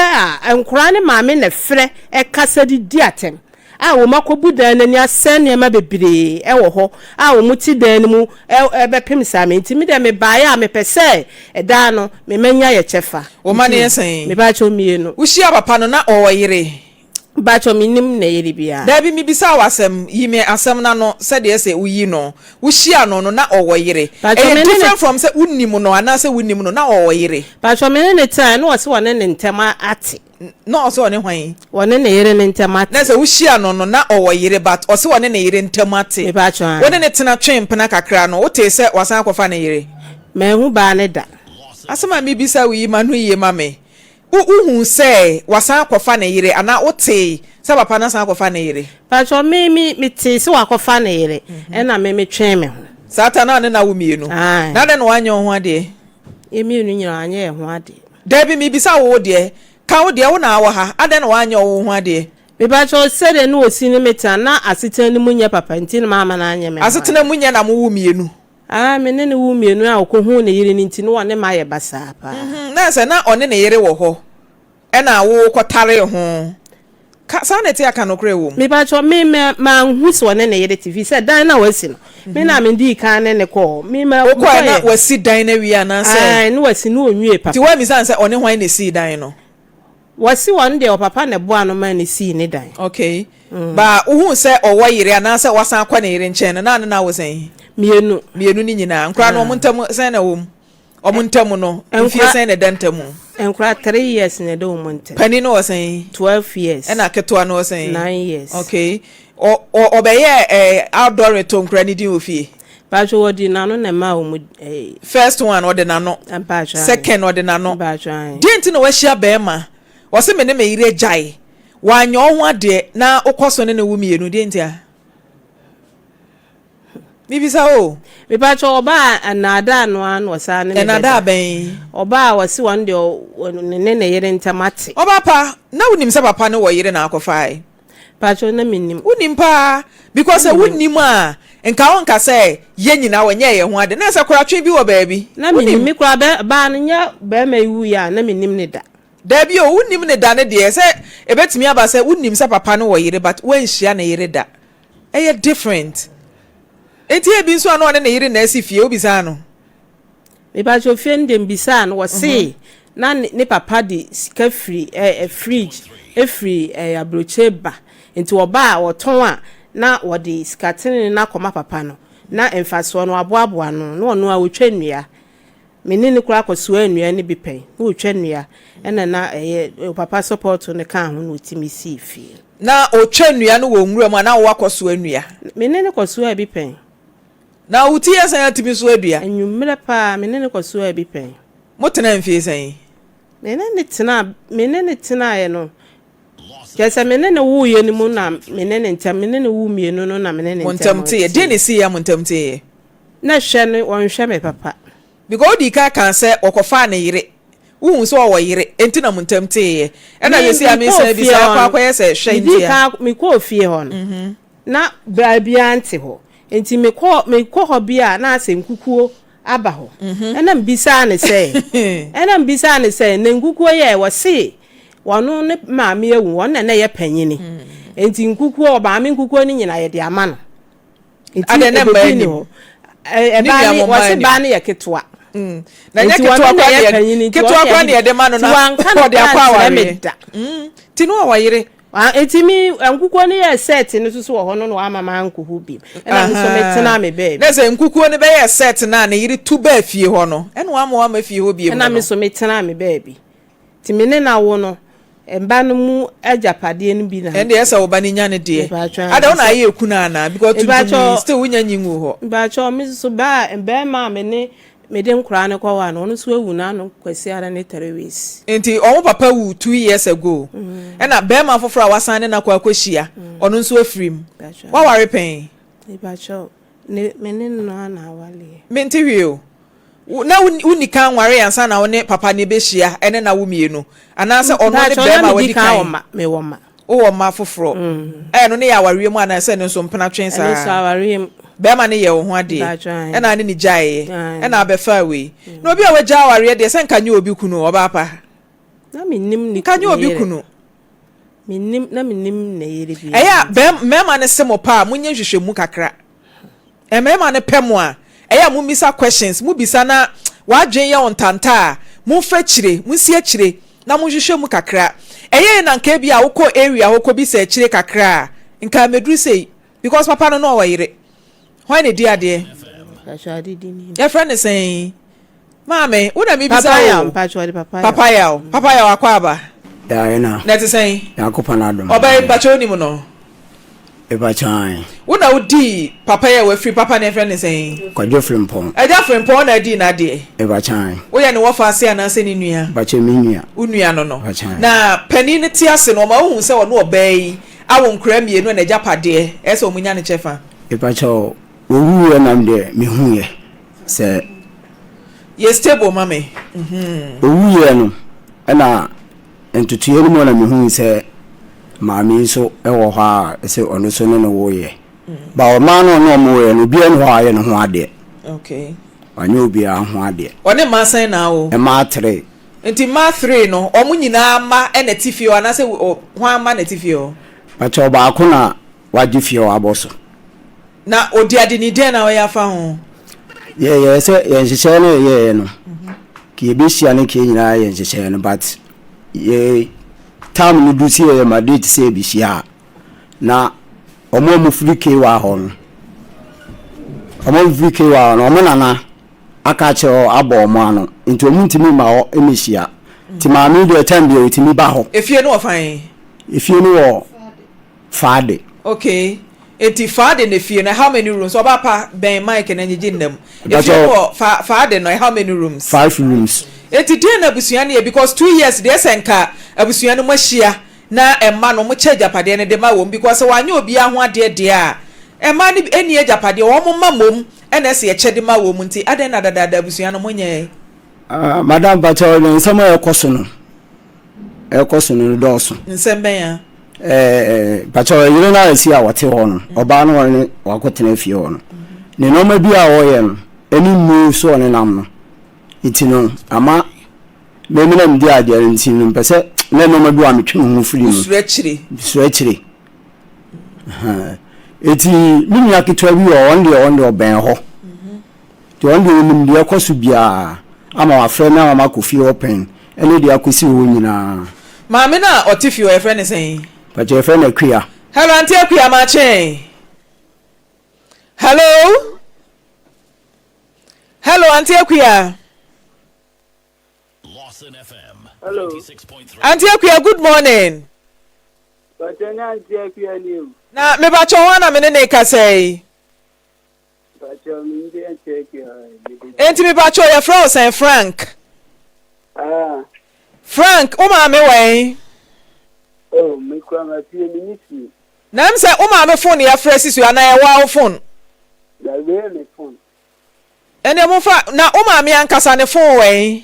a, nkoraa ne maame na ɛfrɛ kasa de di atɛm a wɔn akɔbu dan no ani asɛe nneɛma bebree wɔ hɔ a wɔn te dan no mu bɛpem saa mmerɛ. Nti me deɛ mebaeɛ a mepɛ sɛ ɛdan no me mma nya yɛ kyɛfa. Wo mma no Nti yɛ sɛn? mepakyɛw mmienu. Wohyia papa no na ɔwɔ yere? Mpakyɛw mennim ne yere biara. Daabi mebisa wo asɛm, yi me asɛm no ano sɛdeɛ ɛsɛ woyi no. Wohyia no no na ɔwɔ yere? Mpakyɛw Ɛyɛ me ne ne. different from sɛ wonim no anaasɛ wonnim no, na ɔwɔ yere? Mpakyɛw me ne no tenaeɛ na ɔse ɔne ne ntɛm ate. Na ɔse ɔne hwan? Ɔne ne yere no ntɛm ate. Na sɛ wohyia no no na ɔwɔ yere but ɔse ɔne ne yere ntɛm ate. Mepakyɛw aane. Wone no tena twee mpena kakra no wotee sɛ wasan akɔfa ne yere? Manhu baa no da. Asɛm a mebisa wo yi ma no yie ma me. Wo wohuu sɛ wasan akɔfa ne yere anaa wotee sɛ papa no asan akɔfa ne yere? Pakyɛw me me metee sɛ wakɔfa ne yere ɛna me metwee me ho. Saa ta na ɔne no awo mmienu? Aane. Na adɛn na wanyɛ wo ho adeɛ? Yɛ mmienu nyinaa wanyɛ yɛn ho adeɛ. Dabi mebisa wo wo deɛ. Ka wo deɛ wo na awɔ ha adɛn na wanyɛ wo ho adeɛ? Mepakyɛw sɛdeɛ na ɔsi ne me tena na asetena no mu nyɛ papa nti na mamma no anyɛ me ho Asetena adeɛ. mu nyɛ na mo wo mmienu? Aane me ne no wo mmienu a ɔkɔhuu ne yere no nti na ɔne mayɛ basaa paa. Na sɛ na ɔne ne yere wɔ hɔ ɛna wo kɔtaree ho. Ka, saa na ɛte a ka nokorɛ wɔ mu. Mepakyɛw, me ma manhu sɛ ɔne ne yere te, firi sɛ dan no a wasi no, me na medii kan ne no kɔɔ hɔ. Me ma Wokɔɛ na mekɔeɛ. wasi dan no awie anaasɛ? Ae, na wasi, na ɔnwiee Nti papa. woammisa no sɛ ɔne hwan na esii dan no? Wɔse ɔno deɛ ɔpapa na ɛboaa no maa no sii ne dan. Okay. Ba wohuu sɛ ɔwɔ yere anaasɛ wasan akɔ ne yere nkyɛn no, na ɔne no awo sɛn? Mmienu. Mmienu no nyinaa. Nkoraa no wɔn ntam sɛn na ɛwɔ mu? Wɔn ntam no, mfie sɛn na ɛda ntam? Nkora 3 years na ɛda wɔn ntam. Panin no wɔ sɛn? 12 years. Ɛna ketewa no wɔ sɛn? 9 years. Okay. Ɔ ɔ ɔbɛyɛɛ ɛɛ outdoor to nkora ne din wɔ fie? Mpacho wɔde n'ano na ɛmaa wɔn ɛɛ. First one ɔde n'ano. Mpacho ayi. Second ɔde n'ano. Mpacho ayi. Deɛ nti na wahyia bɛrima? Ɔse me ne me yere agyae. Wanyɛ wo ho adeɛ na wokɔ so ne no wo mmienu deɛ nti a? Mibisa o. Mepakyɛ ɔbaa a nnaadaa no ara na ɔsan ne me bɛda. Nnaadaa bɛn? Ɔbaa a ɔse ɔno deɛ ne ne ne yere ntam ate. Ɔbaa pa, na wonim sɛ papa no wɔ yere na akɔfae? Pakyɛ na mennim. Wonim paa, because sɛ wonim a, nka wonka sɛ yɛn nyinaa wɔnyɛɛ yɛn ho ade. Na sɛ koratwe bi wɔ baabi. Na mennim, me koraa bɛ baa no nyɛ barima yi wuiɛ a na mennim ne da. Daabi o, wonnim ne da no deɛ, sɛ ɛbɛtumi aba sɛ wonim sɛ papa no wɔ yere but woanhyia ne yere da. Ɛyɛ different. Enti ebi nso a na ɔne ne yere na asi fie, wobisaa no? Mepakyɛw fie no deɛ mebisaa no, wɔse na ne papa de sika firi ɛ fridge firi ɛ aburokyire ba, nti ɔba a ɔtɔn a na wɔde sika tenene no akɔma papa no, na mfasoɔ no waboaboa ano, na ɔno ara ɔtwa nnua. Me ne no koraa kɔsoaa nnua no bi pɛn, na ɔtwa nnua, ɛna na ɛyɛ papa support no kaa ho na ɔtumi sii fie. Na ɔtwa nnua no wɔ nwura mu anaa wowɔ akɔsoa nnua? Me ne no kɔsoaa bi pɛn. Na wo ti yɛ sɛn atumi so adua? Anwummerɛ paa, me ne no kɔsoaa bi pɛn. Motenaa mfie sɛn? Me ne no tenaa, me ne no tenaeɛ no, kyerɛ sɛ me ne no woeɛ no mu na me ne no ntam, me ne no woo mmienu no na me ne no Mo ntam ntam teeɛ. Deɛn na ɛsiiɛ a mo ntam teeɛ? Na hwɛ no, ɔnhwɛ me papa. Because wodii kan kaa sɛ wɔkɔfaa ne yere. Wohuu sɛ ɔwɔ yere, enti na mo ntam teeɛ. Ɛna Me, seesei a mekɔɔ meresan fie abisa, hɔ akɔ no, akɔyɛ sɛ hwɛ medii ntia. kan, mekɔɔ fie hɔ no, na bra biara nte hɔ. Enti mekɔɔ, mekɔ hɔ bi a, na asɛ nkukuo aba hɔ. Ɛna mebisaa no sɛ, ɛna mebisaa no sɛ, na nkukuo yi ɛ? Ɔse ɔno ne maame awu, ɔno na na ɛyɛ panyini. Enti nkukuo, ɔmaame nkukuo no nyinaa yɛde ama no. Nti Adɛn na mmaa ɛbɛdi ne anim? hɔ. Ne Ɛbaa nua ne, mo mmaa wɔse anim. baa no yɛ ketewa. Mm. Na nyɛ Nti ketewa ɔno na koraa ɛyɛ deɛ panyin nti ketewa ɔno koraa na deɛ ɛde ma no nti na wanka ɔde nokorɛ akɔ ankyerɛ me awareɛ. da. Mm. Nti na ɔwɔ yere. Ah, nti me nkukuo no yɛɛ set no nso so wɔ hɔ no na wama mankɔ hɔ bio. Ɛna me nso metenaa me baabi. Na sɛ nkukuo no bɛyɛɛ set no a ne yere tu baa fie hɔ no, ɛna wama wamma fie hɔ bio no Ɛna me no. nso metenaa me baabi. Nti me ne no awo no, mba no mu agyapadeɛ no bi na. Ɛnde ɛsɛ wo ba no nya ne deɛ. Mepakyɛw Ada wo na sɛ. ayɛ ekunu anaa? Because tuntum yi Mepakyɛw. still wonya nyi nguu hɔ. Mepakyɛw me nso ba a bɛɛma a me ne mede nkoraa no kɔ hɔ a no ɔno nso awu n'ano Kwasiada ne Therewes. Nti ɔmo papa wuu 2 years ago ɛna bɛɛma foforɔ a wasan ne no akɔ akɔhyia ɔno nso afiri mu. Mepakyɛw. Waware pɛn? Mepakyɛw ne me ne no ara na awaleɛ. Mente hwee o. Wo, na wonni kan nwaree ansa na wo ne papa no rebɛhyia ne no awo mmienu? Anaasɛ ɔno ne Mpakyɛw, na barima a medi wadi kan wɔ kan? mma, mewɔ mma. Wowɔ mma foforɔ? Ɛno ne yɛ awareɛ mu anaasɛ ɛno nso mpena twe Ɛno nso saa? awareɛ mu. Barima no yɛɛ wo ho adeɛ, Mpakyɛw, ae. ɛna wo ne no gyaeeɛ, Ae. ɛna abɛfaa wei. Na obi a wagyae awareɛ deɛ, sɛ nka nyɛ obi kunu o, ɔbaa pa. Na mennim ne Nka nyɛ ne obi yere. kunu. Mennim, na mennim ne yere biara Ɛyɛ a, nti. bɛm, mmarima no se mo pɛ a, monyɛ nhwehwɛmu kakra. Mmarima no pɛ mo a, ɛyɛ a mommisa questions, mobisa na w'adwene yɛ wo ntanta a, momfa akyire, monsi akyire na monhwehwɛ mu kakra. Ɛyɛɛ na nka ebia wokɔ area hɔ kɔbisa akyire kakra a, nka ammɛduru sei. Because papa no na ɔwɔ yere. Hwan na ɛdi adeɛ? Mpakyɛ ade di ni. Yɛfrɛ no sɛn? Maame, wo na mebisa Papa yaw, o. mpakyɛ ɔde papa yaw. Papa yaw, papa yaw akɔ aba. Yaa ɛna. Na ɛte sɛn? Nyankopɔn adom. Ɔbaa yi mpakyɛ wonim no? Mepakyɛ ae. Wo na wodii papa yi a wafiri, papa no yɛfrɛ no sɛn? Kwadwo Frimpong. Agya Frimpong na adii n'adeɛ? Mepakyɛ ae. Woyɛ ne wɔfa ase anaasɛ ne nua? Mepakyɛ me nua. Wo nua no no. Mepakyɛ ae. Na panin no te ase no ɔma wohuu sɛ ɔne ɔbaa yi awo nkwadaa mmienu a n'agyapadeɛ ɛyɛ sɛ wɔnya ne kyɛfa? Mepakyɛ owuiɛ nam deɛ mehuiɛ sɛ. Yɛ stable ma me. Owuiɛ no ɛna ntotoeɛ no mu na mehui sɛ maame yi nso wɔ hɔ a sɛ ɔno nso ne no woeɛ. Ba ɔmaa no ɔne ɔmo woeɛ no obiara ni hɔ a ɔayɛ ne ho adeɛ. Okay. Wanyɛ obiara ho adeɛ. Ɔne mmaa sɛn na awo? Mmaa three. Nti mmaa three no ɔmo nyinaa mma na ɛte fie hɔ anaasɛ hwan mma na ɛte fie hɔ? Pakyɛ ɔbaako na wagye fie hɔ abɔ so. Na ɔdi ade ni dɛn na ɔyɛ afa ho? Yɛyɛɛ sɛ yɛn nhyehyɛeɛ no yɛyɛeɛ no ka yɛbɛhyia no ka yɛn nyinaa yɛ nhyehyɛeɛ no but yɛ time no du sɛ yɛyɛ ma date sɛ yɛbɛhyia a na wɔn a wɔfiri KY hɔ no wɔn a wɔfiri KY hɔ no wɔn nana aka akyerɛ hɔ abɔ wɔn ano nti wɔn ntumi mma hɔ mmɛhyia nti maame yi deɛ time deɛ ɔtumi ba hɔ. Efie no wɔ fan? Efie no wɔ Faade. Okay enti Faade na efie no how many rooms ɔba pa bɛn mic no nyegye nna mu efie no wɔ fa Faade no how many rooms. Five rooms. Enti deɛn na abusua no yɛ because 2 years deɛ sɛ nka abusua no mo ahyia na ɛma no mo kyɛ agyapadeɛ no de ma wɔn because sɛ wɔanyɛ obiara ho adeɛ deɛ a ɛma no ɛnni agyapadeɛ wɔn mma mmom ɛna ɛsɛ yɛkyɛ de ma wɔn nti adɛn na dadaada abusua no mo nyɛɛ. Ah madam pakyɛw na nsɛm a ɛkɔ so no ɛkɔ so no dɔɔso. Nsɛm bɛn a? Ɛɛ pakyɛw yere no a ɛsi a wɔte hɔ no ɔbaa no ɔne wakɔtena fie hɔ no ne nneɛma bi a ɔyɛ no ɛne nnuro so ɔnenam no nti no ama mɛmi na medi adeɛ no nti no mpɛ sɛ na nneɛma bi wɔ a metwe me ho firi mu. Wosuro akyire. Suro akyire. Eti me nua ketewa bi wɔ ɔno deɛ ɔno deɛ ɔbɛn hɔ. Nti ɔno deɛ ɔnim deɛ ɛkɔ so biara ama wafrɛ me ama makɔ fie hɔ pɛn ɛne deɛ akɔsi hɔ nyinaa. Maame no a ɔte fie hɔ yɛfrɛ no sɛn? Mpakyɛ yɛfrɛ no Akua. Hello Auntie Akua makye. Hello. Hello Auntie Akua. Hello. Auntie Akua good morning. Mpakyɛ nyɛ Auntie Akua ni o. Na mebakyɛ ho ana me ne ne kasa yi? Mpakyɛ me Enti mepakyɛw yɛfrɛ wo sɛn Frank? Ah. Frank, wo maame wɔ ɛn? Oh, me kura ma fie, me ni fie. Na m sɛ wo maame phone yɛafrɛ sisi anaa ɛwɔ a wo phone? Dabi, ɛyɛ me phone. Ɛnneɛ momfa, na wo maame ankasa ne phone wɔ ɛn?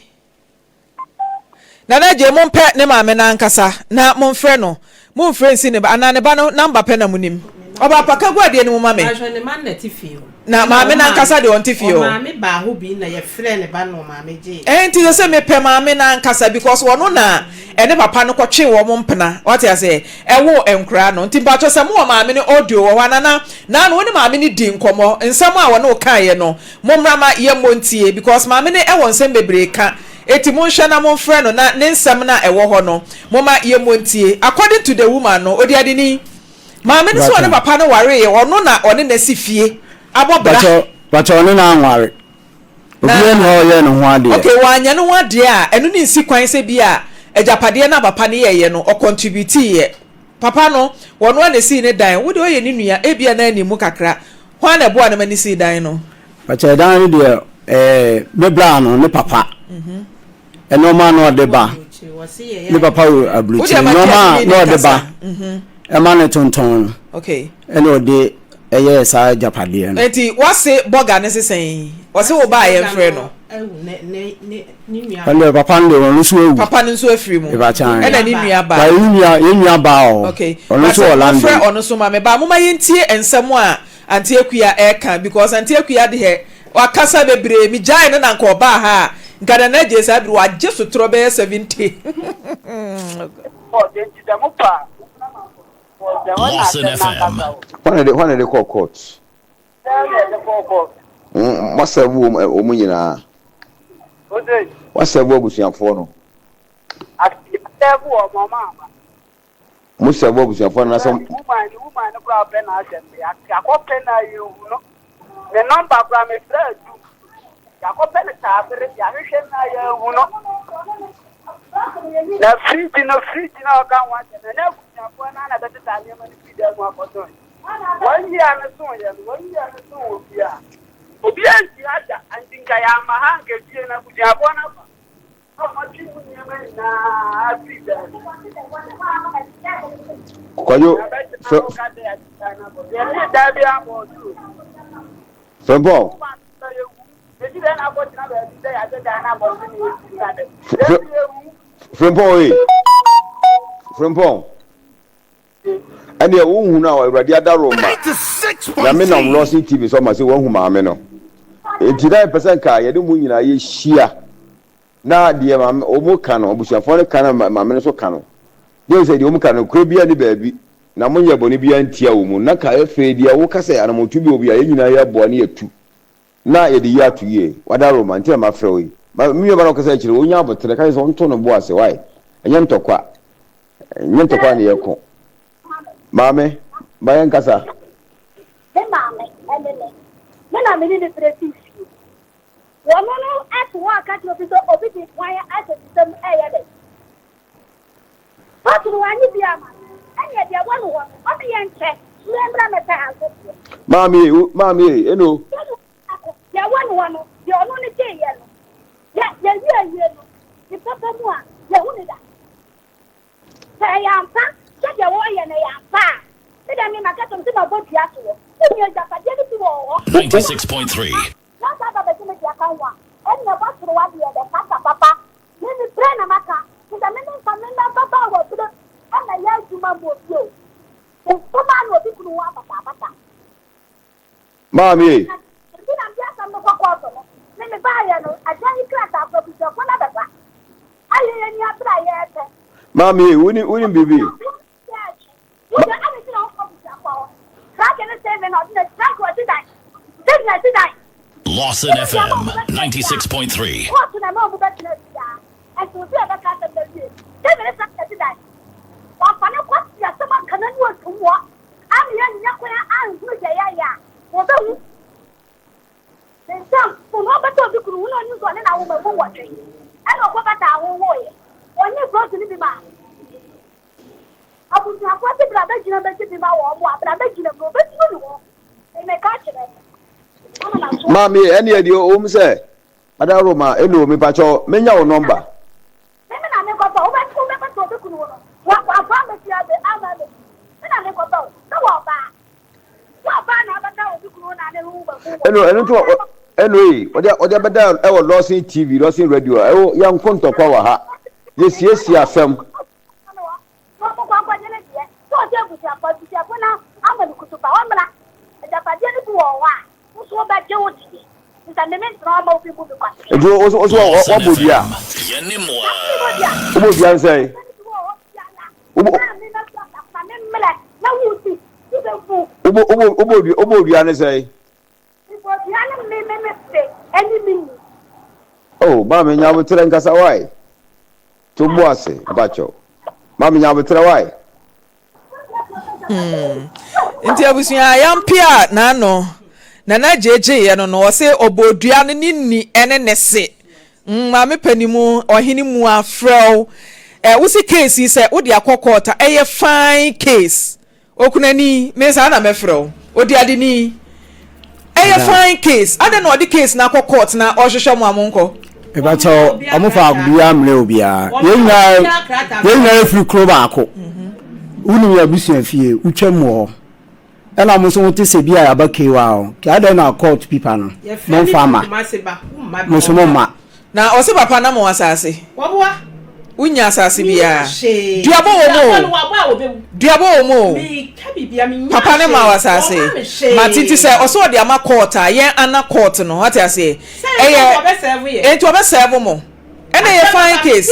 Nana Adjei mompɛ ne maame no ankasa na momfrɛ no, momfrɛ nsi ne ba anaa ne ba no number pɛ na monim. Ɔbaapa ka gu adeɛ no mu ma me. Mpakyɛ ne ma no na ɛte fie hɔ. Na Ɛna maame no ankasa deɛ ɔnte fie hɔ. Ɔmaame baa hɔ bi na yɛfrɛɛ ne ba no ɔmaame gyee. Ɛɛ nti sɛ sɛ mepɛ maame no ankasa because ɔno na ɛne papa no kɔtwee wɔn mpena wate aseɛ ɛwoo nkoraa no nti mpakyɛ sɛ mowɔ maame no audio wɔ hɔ anaa na naano wo ne maame no dii nkɔmmɔ nsɛm a ɔne wo kaeɛ no Mommra ma yɛmmɔ ntie because maame no wɔ nsɛm bebree ka eti monhwɛ na monfrɛ no na ne nsɛm no a ɛwɔ hɔ no momma yɛmmɔ ntie. According to the woman no odiadeni maame no sɛ ɔne papa no wareeɛ ɔno na ɔne no asi fie abɔ bra. Pakyɛ pakyɛ ɔne no anware. Obiara nni hɔ a ɔyɛɛ ne ho adeɛ. Okay wanyɛ ne ho adeɛ a ɛno ne nsi kwan sɛ bi a agyapadeɛ no a papa no yɛeɛ no ɔcontributeeɛ. Papa no ɔno ara na esii ne dan wo deɛ ɔyɛ ne nua ebia na anim mu kakra Hwan na ɛboaa no ma no sii dan no? Ɔkyɛɛ dan no deɛ ɛɛ me bra no ne papa nneɛma na ɔde ba ne papa wɔ aburukyire nneɛma na ɔde ba ɛma ne tontɔn no ɛna ɔde ɛyɛ saa agyapadeɛ no. Nti wase bɔga ne sesɛn ɔse wo ba a yɛmfrɛ no. Ɛnna papa no deɛ ɔno nso awu. Papa no nso afiri mu. Ɛna ne nua baa. Yɛn nua yɛn nua baa wɔ hɔ. Okay. Ɔno nso wɔ London. Frɛ ɔno nso ma me ba. Moma yɛntie nsɛm a Auntie Akua ɛreka because Auntie Akua deɛ wakasa bebree. Megyae no na nka ɔbaa ha a nka Nana Adjei saa bere wagye sotorɔ bɛyɛ 70. Lawson FM. Hwan na de kɔɔ court? Dɛn na yɛde kɔɔ court? Moasɛvo wɔn wɔn nyinaa. Ose. Moasɛvo abusuafoɔ no. Yɛasɛvo wɔn, wɔn amma. Mosɛvo abusuafoɔ no anasɛ. Ne woman ne woman no koraa ɔpɛ n'asɛm no yɛakɔpɛ no a yɛnhu no ne nɔmba koraa mefrɛ adu yɛakɔpɛ no taabere yɛahwehwɛ no a yɛnhu no na fridge no fridge no a ɔka ho asɛm no ɛnyɛ abusuafoɔ no na bɛteta nneɛma no firi dan mu akɔtɔn. Wɔn yea no soo yɛn, wɔn yea no soo obiara. Obiara nsi ha da, nti nka yɛamma ha anka fie no abusuafoɔ no afa na wɔatwe mu nneɛma nyinaa afiri dan mu. Kwadwo, Yɛabɛtena fɛ. hɔ ka sɛ yɛate dan no abɔ. Yɛntee dan biara mmɔɔ so o. Frimpong. Frimpong oye. Frimpong. Ɛneɛ wo nhunu a Awurade adaro ma Nyame nam Lawson TV so ama sɛ wahu maame no. Enti na yɛpɛ sɛ nka yɛne mo nyinaa yɛhyia na deɛ maame wɔn ka no, abusuafoɔ no ka no maame no nso ka no. Deɛ sɛ deɛ wɔn ka no korɛ biara ni baabi na monyɛ bɔne biara ntia wɔn mu. Na ka afei deɛ woka sɛ anamɔtu bi wɔ bi a yɛn nyinaa yɛboa ne yɛtu na yɛde yi ato yie. Wadaro ma nti na mafrɛ wo yi. Ma me nuaba no ɔkasa akyire ɔnya aboterɛ ka kyerɛ sɛ ɔnto ne bo ase why ɛnyɛ ntɔkwa. Ɛnyɛ ntɔkwa na yɛko. Maame, ma yɛnkasa. Me maame ne me. Me na me ne no brɛ sii fie. Wɔno no te hɔ a ka kyerɛ obi sɛ obi de kwan ahyɛ ne nsam ɛyɛ dɛn? Kɔɔto no wannye bi amma no. Ɛneɛ deɛ ɛwɔ no hɔ no ɔne yɛn nkyɛ na yɛmmra mmɛpɛ ha nso deɛ. Maame ei, maame ei, eno. Deɛ ɛwɔ no hɔ no, deɛ ɔno no gyeeɛ no, yɛ yɛwie awie no, ne papa mu a, yɛhu no da. Sɛ ɛyɛ ampa sɛ deɛ wɔreyɛ no ɛyɛ ampa a, me deɛ me maka kyerɛ mo sɛ mabɔ dua ato hɔ. Wonni agyapadeɛ no bi wɔ hɔ. 96.3. Na sɛ aba bɛgye me deɛ ka ho a, ɛnneɛ bɔsoro adeɛ bɛfata papa. Me me brɛ na maka, te sɛ me memfa me mma mmabaawa berɛm mmɛyɛ adwuma mma obi o. Mfom a na obi kunu ho abatabata. Maame ei. Nti na mede asɛm no kɔ kɔɔto no, ne me baeɛ no, agya yi krataa kɔ abusuafoɔ no abɛfa ayɛ yɛn ani abere a yɛrepɛ. Maame ei, wonim wonim biribi? Lawson FM 96.3. Kɔɔto na ɛma ɔmo bɛtena fie a, ɛnso sɛ yɛbɛka asɛm no awie. David ne Frank asi dan. Wɔafa no kɔ te asɛm aka n'ani atum wɔ Ama yɛannya kwan anhunu deɛ yɛreyɛ a, wɔbɛhu. Ne nsam no, ɔbɛtɔ obi kunu ho na ɔnim sɛ ɔne no awo mmamu nwɔtwe. Ɛna ɔkɔbataa ho woeɛ. Ɔnyee prɔto no bi maa no. Abusuafoɔ se bra bɛgyina bɛgye bi ma wɔn a, bra bɛgyina mu na ɔbɛtunu ne ho. Meka kyerɛ no. Maame ɛne ɛdeɛ ɔwom sɛ Adaroma eno mepakyɛw menya wo number. Me na menkɔfa wo. Wobɛkɔtɔ obi kunu wo no, wafa abɛsi abɛ ama abɛsi. Me na menkɔfa wo. Sɛ wɔ ɔbaa. Wɔ ɔbaa na abɛda obi kunu wo na ne ho bɛgu wɔ. Ɛno ɛno nti ɛno yi ɔde ɔde abɛda ɛwɔ Lawson TV Lawson Radio ɛwɔ yɛn nko ntɔkwa wɔ ha yɛsiesie asɛm. Na ɔmo nkɔ nkɔgye ne deɛ. Sɛ ɔsɛ abusuafo abusuafo no ama no kutupa ɔmmra. Agyapadeɛ no bi wɔ hɔ a. Wo so wobɛgye wo deɛ. Sɛ me mentena hɔ ma obi mmu me kwasea. Nti wo so wabɔ dua? Wobɔ dua nsɛn? Wobɔ dua ne sɛn? Oh, maame nya aboterɛ nkasa wae. To bo ase, mpakyɛw. Maame nya aboterɛ wae. Hmm. Nti abusua ayampe a n'ano nana gyegyeeɛ no no ɔse ɔbɔ dua no ne nni ɛne ne se mm, maame panimu ɔhene mu afrɛw ɛ wosi case yi sɛ wode akɔ court a ɛyɛ fine case okunani me saa na mɛfrɛ wo odiadeni Ɛyɛ fine case. Adɛn na ɔde case no akɔ court na ɔhwehwɛ mo a monkɔ? Mepakyɛw, ɔmo fa obiara mmerɛ obiara. Yɛn nyinaa yɛn nyinaa yɛfiri kuro baako. Wonim yɛn abusua fie, wotwam wɔ hɔ. Ɛna mo nso mote sɛ bi a yɛaba KY hɔ. Nti adɛn na court pipa no momfa mma? Mo nso momma. Na ɔse papa na mo asase. Wonya asase biara. Duabɔ wɔ mu o. Duabɔ wɔ mu o. Papa ne ma wɔ asase. Mate nti sɛ ɔsɛ ɔde ama court a yɛn ana court no wate aseɛ. Ɛyɛ enti ɔbɛ serve mo. Ɛna ɛyɛ fine case.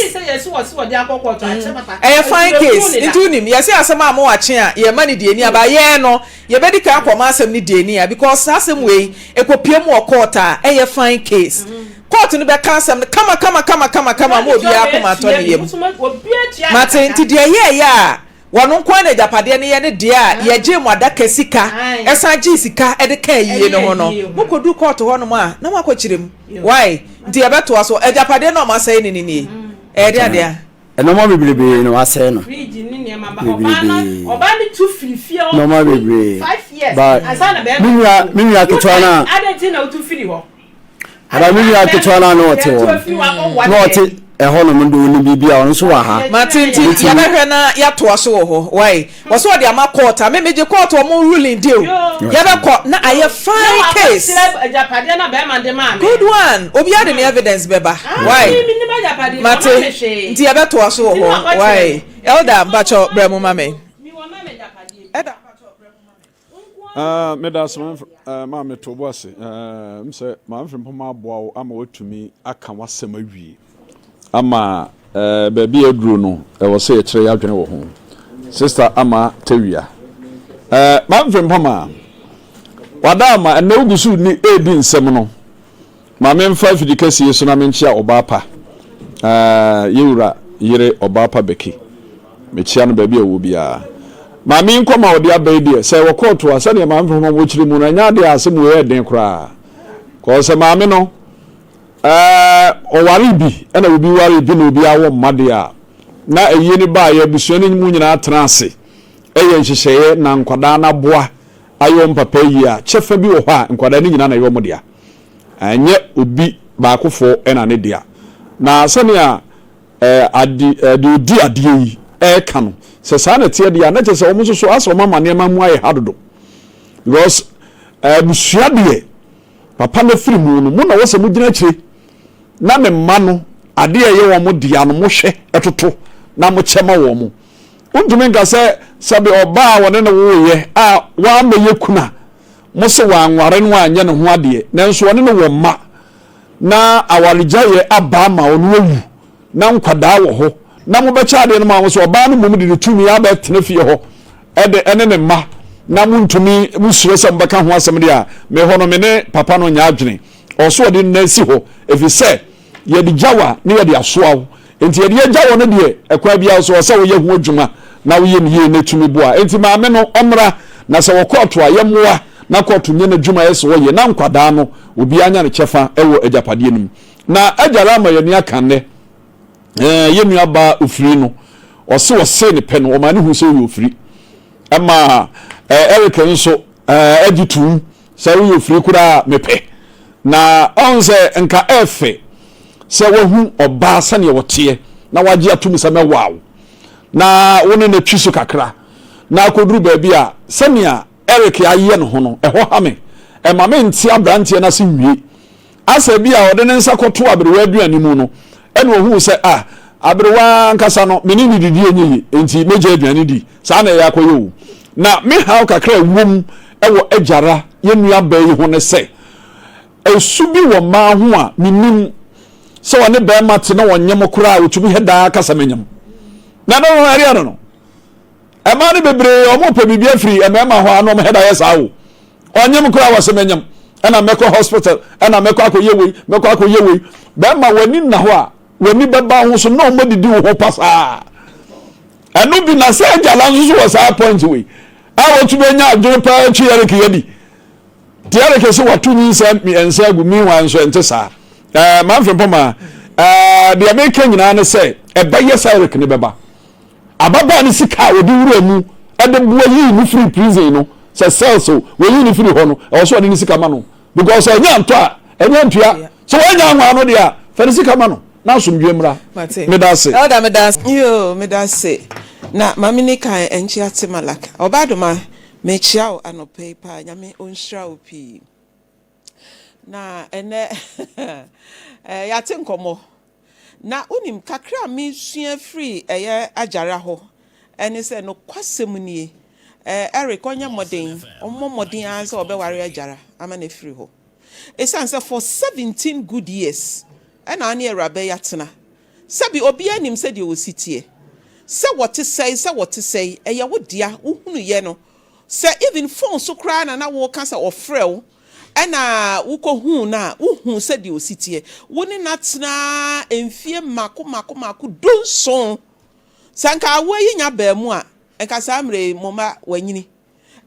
Ɛyɛ fine case nti wonim yɛse asɛm a mo akye a yɛn ma ne deɛ ni aba yɛn no Yɛbɛdi kan akɔ ɔma asɛm no deani a because saa asɛm wei ɛkɔpue mu wɔ court a ɛyɛ fine case. Court no bɛka asɛm no kama kama kama kama kama ama obiara akoma atɔ ne yam. Mate nti deɛ ɛyɛɛyɛ a wɔno nko ara na agyapadeɛ no yɛ ne deɛ a yɛgyee mo adaka sika ɛsan gyee sika de kaa ayie no ho no mokɔduru court hɔ nom a na moakɔkyerɛ mu. Why? Nti yɛbɛtoa so agyapadeɛ no a wɔasɛe no no nie. Ɛyɛ deɛ adeɛ a. Nneɛma bebrebe na wasɛe no. Bebrebe. Nneɛma bebree. Ba me nua me nua ketewa no a. Ada me nua ketewa no a na ɔte hɔ no. Na ɔte ɛhɔ nom de onim biribi a ɔno nso wɔ ha. Mate nti yɛbɛhwɛ na yɛatoa so wɔ hɔ. Why? Wɔsɛ ɔde ama court a me megye court ɔmo ruling di o. Yɛbɛkɔ na ayɛ fine case. Good one. Obiara de ne evidence bɛba. Why? Mate nti yɛbɛtoa so wɔ hɔ. Why? Elder mpakyɛ brɛ mu ma me. Elder mpakyɛ brɛ mu ma me. Ah, meda ase maame to bo ase. M sɛ maame Frimpong aboa wo ama woatumi aka w'asɛm awie. Ama baabi a aduro no, ɛwɔ sɛ yɛkyerɛ yɛn adwene wɔ ho. Sista Ama Tawia. Maame Frimpong a, wada ama ɛnɛ wogu so ni ɛredi nsɛm no. Ma memfa afidi kɛseɛ yi so na menkyea ɔbaa pa, yɛwura yere ɔbaa pa Becky. Mekyea no baabi a ɔwɔ biara. Maame yi nkɔm a ɔde aba yi deɛ, sɛ ɛwɔ kɔɔto a, sɛdeɛ maame Frimpong wɔ kyerɛ mu no, ɛnyɛ adeɛ a asɛm wei yɛ den koraa. Kɔɔ sɛ maame no, ɔwaree bi ɛna obi waree bi na obi awɔ mma deɛ a, na ayie no baeɛ, abusua no mu nyinaa tena ase yɛ nhyehyɛeɛ na nkwadaa no aboa ayɛ wɔn papa ayie a, kyɛfa bi wɔ hɔ a nkwadaa no nyinaa na ɛyɛ wɔn dea. Ɛnyɛ obi baakofoɔ na ne dea. Na sɛnea ade, deɛ ɔdi adeɛ yi reka no, sɛ saa na ɛteɛ deɛ a, na kyerɛ sɛ wɔn nso so asɛ wɔn ama nneɛma mu ayɛ ha dodo. Because abusua deɛ, papa no afiri mu no, mo na wɔ sɛ mogyina akyire na ne mma no, adeɛ a ɛyɛ wɔn dea no, mohwɛ toto na mokyɛ ma wɔn. Wontumi nka sɛ sɛbe ɔbaa a wɔne no woeɛ a wammɛyɛ kuna, mo se wanware no anyɛ ne ho adeɛ, nanso ɔne no wɔ mma, na awaregyaeɛ aba ama ɔno awu, na nkwadaa wɔ hɔ, na mobɛkyɛ adeɛ no ma wɔn sɛ ɔbaa no mmom de ne tumi abɛtena fie hɔ de ɛne ne mma, na montumi, mosuro sɛ mobɛka ho asɛm deɛ a, me hɔ no me ne papa no nyɛ adwene. Ɔwɔ sɛ ɔde nna si hɔ, ɛfiri sɛ yɛde gya wo a, na yɛde asoa wo. Enti yɛde agya wo no deɛ, ɛkwan biara so, ɛwɔ sɛ woyɛ ho adwuma na woyɛ no yie na ɛtumi boa. Enti maame no, ɔmmra, na sɛ wɔ kɔɔto a, yɛmmoa na kɔɔto nyɛ n'adwuma a ɛsɛ sɛ ɔyɛ, na nkwadaa no, obiara nya ne kyɛfa wɔ agyapadeɛ no mu. Na agya no ama yɛn ani aka nnɛ, ɛɛ, yɛn nuabaa Ofiri no, ɔse ɔsee ne pɛ no, ɔmaa no hu sɛ ɔyɛ Ofiri. Ɛma ɛɛ, Eric nso ɛɛ, gye toom. Sɛ woyɛ ofiri koraa a, mepɛ. Na ɔhu sɛ nka ɛɛfɛ sɛ wahu ɔbaa sɛdeɛ ɔteɛ na wagye atom sɛ mɛwaa wo na wo ne no atwi so kakra na akɔduru baabi a sɛnea Eric ayɛ ne ho no, ɛhɔ ha me. Ɛma mente aberanteɛ no ase nwie. Asɛ bi a ɔde ne nsa kɔto aberewa aduane mu no, ɛna ohuu sɛ, ah, aberewa ankasa no, me ne no didi ɛnyɛ yie, enti mɛgya aduane di. Saa na ɛyɛ akɔyɛ o. Na me haw kakra a ɛwom wɔ Agyara, yɛn nuabaa yi ho ne sɛ, ɛsu bi wɔ mmaa ho a mennim sɛ ɔne barima te na ɔnyem koraa a, ɔtumi hɛ daa ka sɛ menyem. Na ɛno no, ɛdeɛ no no. Mmaa no bebree, wɔpɛ biribi afiri mmarima hɔ a na wɔhɛ da yɛ saa o. Ɔnyem koraa wɔ se menyem, ɛna mɛkɔ hospital, ɛna mɛkɔ akɔyɛ wei, mɛkɔ akɔyɛ wei. Bɛrima w'ani nna hɔ a, w'ani bɛba ho so na wɔadidi wo ho pasaa. Ɛno bi na sɛ agyala nso so wɔ saa point wei a wɔtumi anya adwene paa twi Eric yɛ bi. Ti Eric sɛ wato nyinsɛn mmiɛnsa agu meanwhile nso ɛnte saa. Ɛɛ manfrɛ mpɔmaa ɛɛ deɛ meka nyinaa ne sɛ ɛbɛyɛ sɛ Eric ne bɛba. Ababaa no sika a ɔde wuraa mu de boa yii no firii prison no, sɛ cells o, wɔyii no firii hɔ no, ɛwɔ sɛ ɔde ne sika ma no because ɛnyɛ antɔ a, ɛnyɛ antua. Sɛ wanya anwaa no deɛ a, fa ne sika ma no na asomdwoeɛ mmra. Mate. Meda ase. Elder meda ase. Yoo medase na ma me ni kan nkyea te malak ɔbaadoma mekyea wo anɔpa yi paa nyame ɔnhyira wo pii na ɛnɛ yɛate nkɔmmɔ Na wonim, kakra a mesua firii ɛyɛ Agyara hɔ ne sɛ, nokwasɛm nie, Eric ɔnyɛ mmɔden, ɔmmɔ mmɔden ara sɛ ɔbɛware Agyara ama no afiri hɔ. Ɛsiane sɛ for 17 good years ɛna ɔne awuraba yi atena. Sɛbi obiara nim sɛdeɛ ɔsi teɛ. Sɛ wɔte sɛe, sɛ wɔte sɛe, ɛyɛ wo dea, wohunuiɛ no. Sɛ even phone so koraa na na woka sɛ ɔfrɛ wo Ɛnna wukohuu no a, wuhuu sɛdeɛ ɔsi teɛ. Wo ne no atena mfeɛ mmaako mmaako mmaako dunson. Sɛ anka awoɔ yi nya baa mu a, anka saa mmerɛ yi mo mma wɔanyini.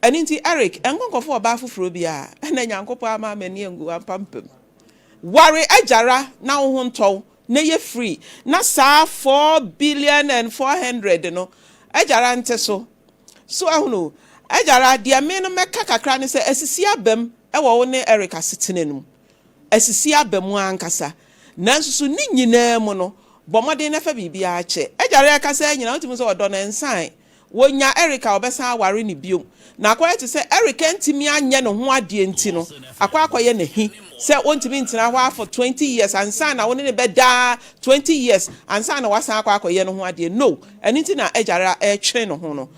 Ɛno nti, Eric, nkɔ nkɔfa ɔbaa foforɔ biara. Ɛnna Nyankopɔn amma m'ani angu w'apampam. Ware agyara na wo ho ntɔ wo, na yɛ free. Na saa 4 billion and 400 no, agyara nte so. So ahunu? Agyara, deɛ me no mɛka kakra ne sɛ asisi aba mu wɔ wo ne Eric asetena no mu. Asisi aba mu ankasa. Nanso so ne nyinaa mu no, bɔ mmɔden na fa biribiara kyɛ. Agyara rekasa yi nyinaa, wotumi hu sɛ ɔdɔ no nsae. Wɔnya Eric a, ɔbɛsan aware no bio. Na akɔyɛ te sɛ Eric antumi anyɛ ne ho adeɛ nti no, akɔ akɔyɛ no ahi sɛ ɔntumi ntena hɔ ara for 20 years ansa na wo ne no bɛda 20 years ansa na wasan akɔ akɔyɛ ne ho adeɛ. No! Ɛno nti na Agyara retwene ne ho no.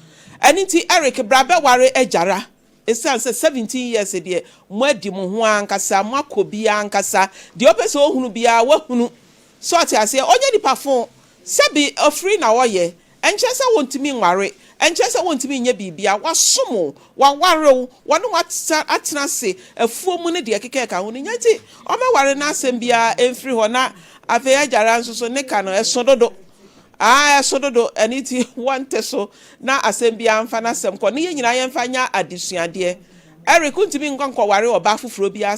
Ɛno nti Eric bra bɛware Agyara. Ɛsiane sɛ 17 years deɛ moadi mo ho ankasa, moakɔ bi ankasa, deɛ ɔpɛ sɛ ɔhunu biara wahunu. So ɔte aseɛ? Ɔnyɛ nipa fo. Sɛbi ɔfiri na ɔyɛ. Ɛnkyerɛ sɛ wɔntumi nware. Ɛnkyerɛ sɛ wɔntumi nyɛ biribiara. Wasom wo, waware wo, wɔne wo atena ase afuo mu ne deɛ ɛkeka ɛka ho no nyinaa nti ɔmmɛware na asɛm biara mfiri hɔ. Na afei Agyara nso so ne ka no ɛso dodo. Aa ɛso dodo, ɛno nti wɔnte so na asɛm biara mfa n'asɛm kɔ ne yɛn nyinaa yɛmfa nyɛ adesuadeɛ. Eric wontumi nkɔ nkɔware ɔbaa foforɔ biara.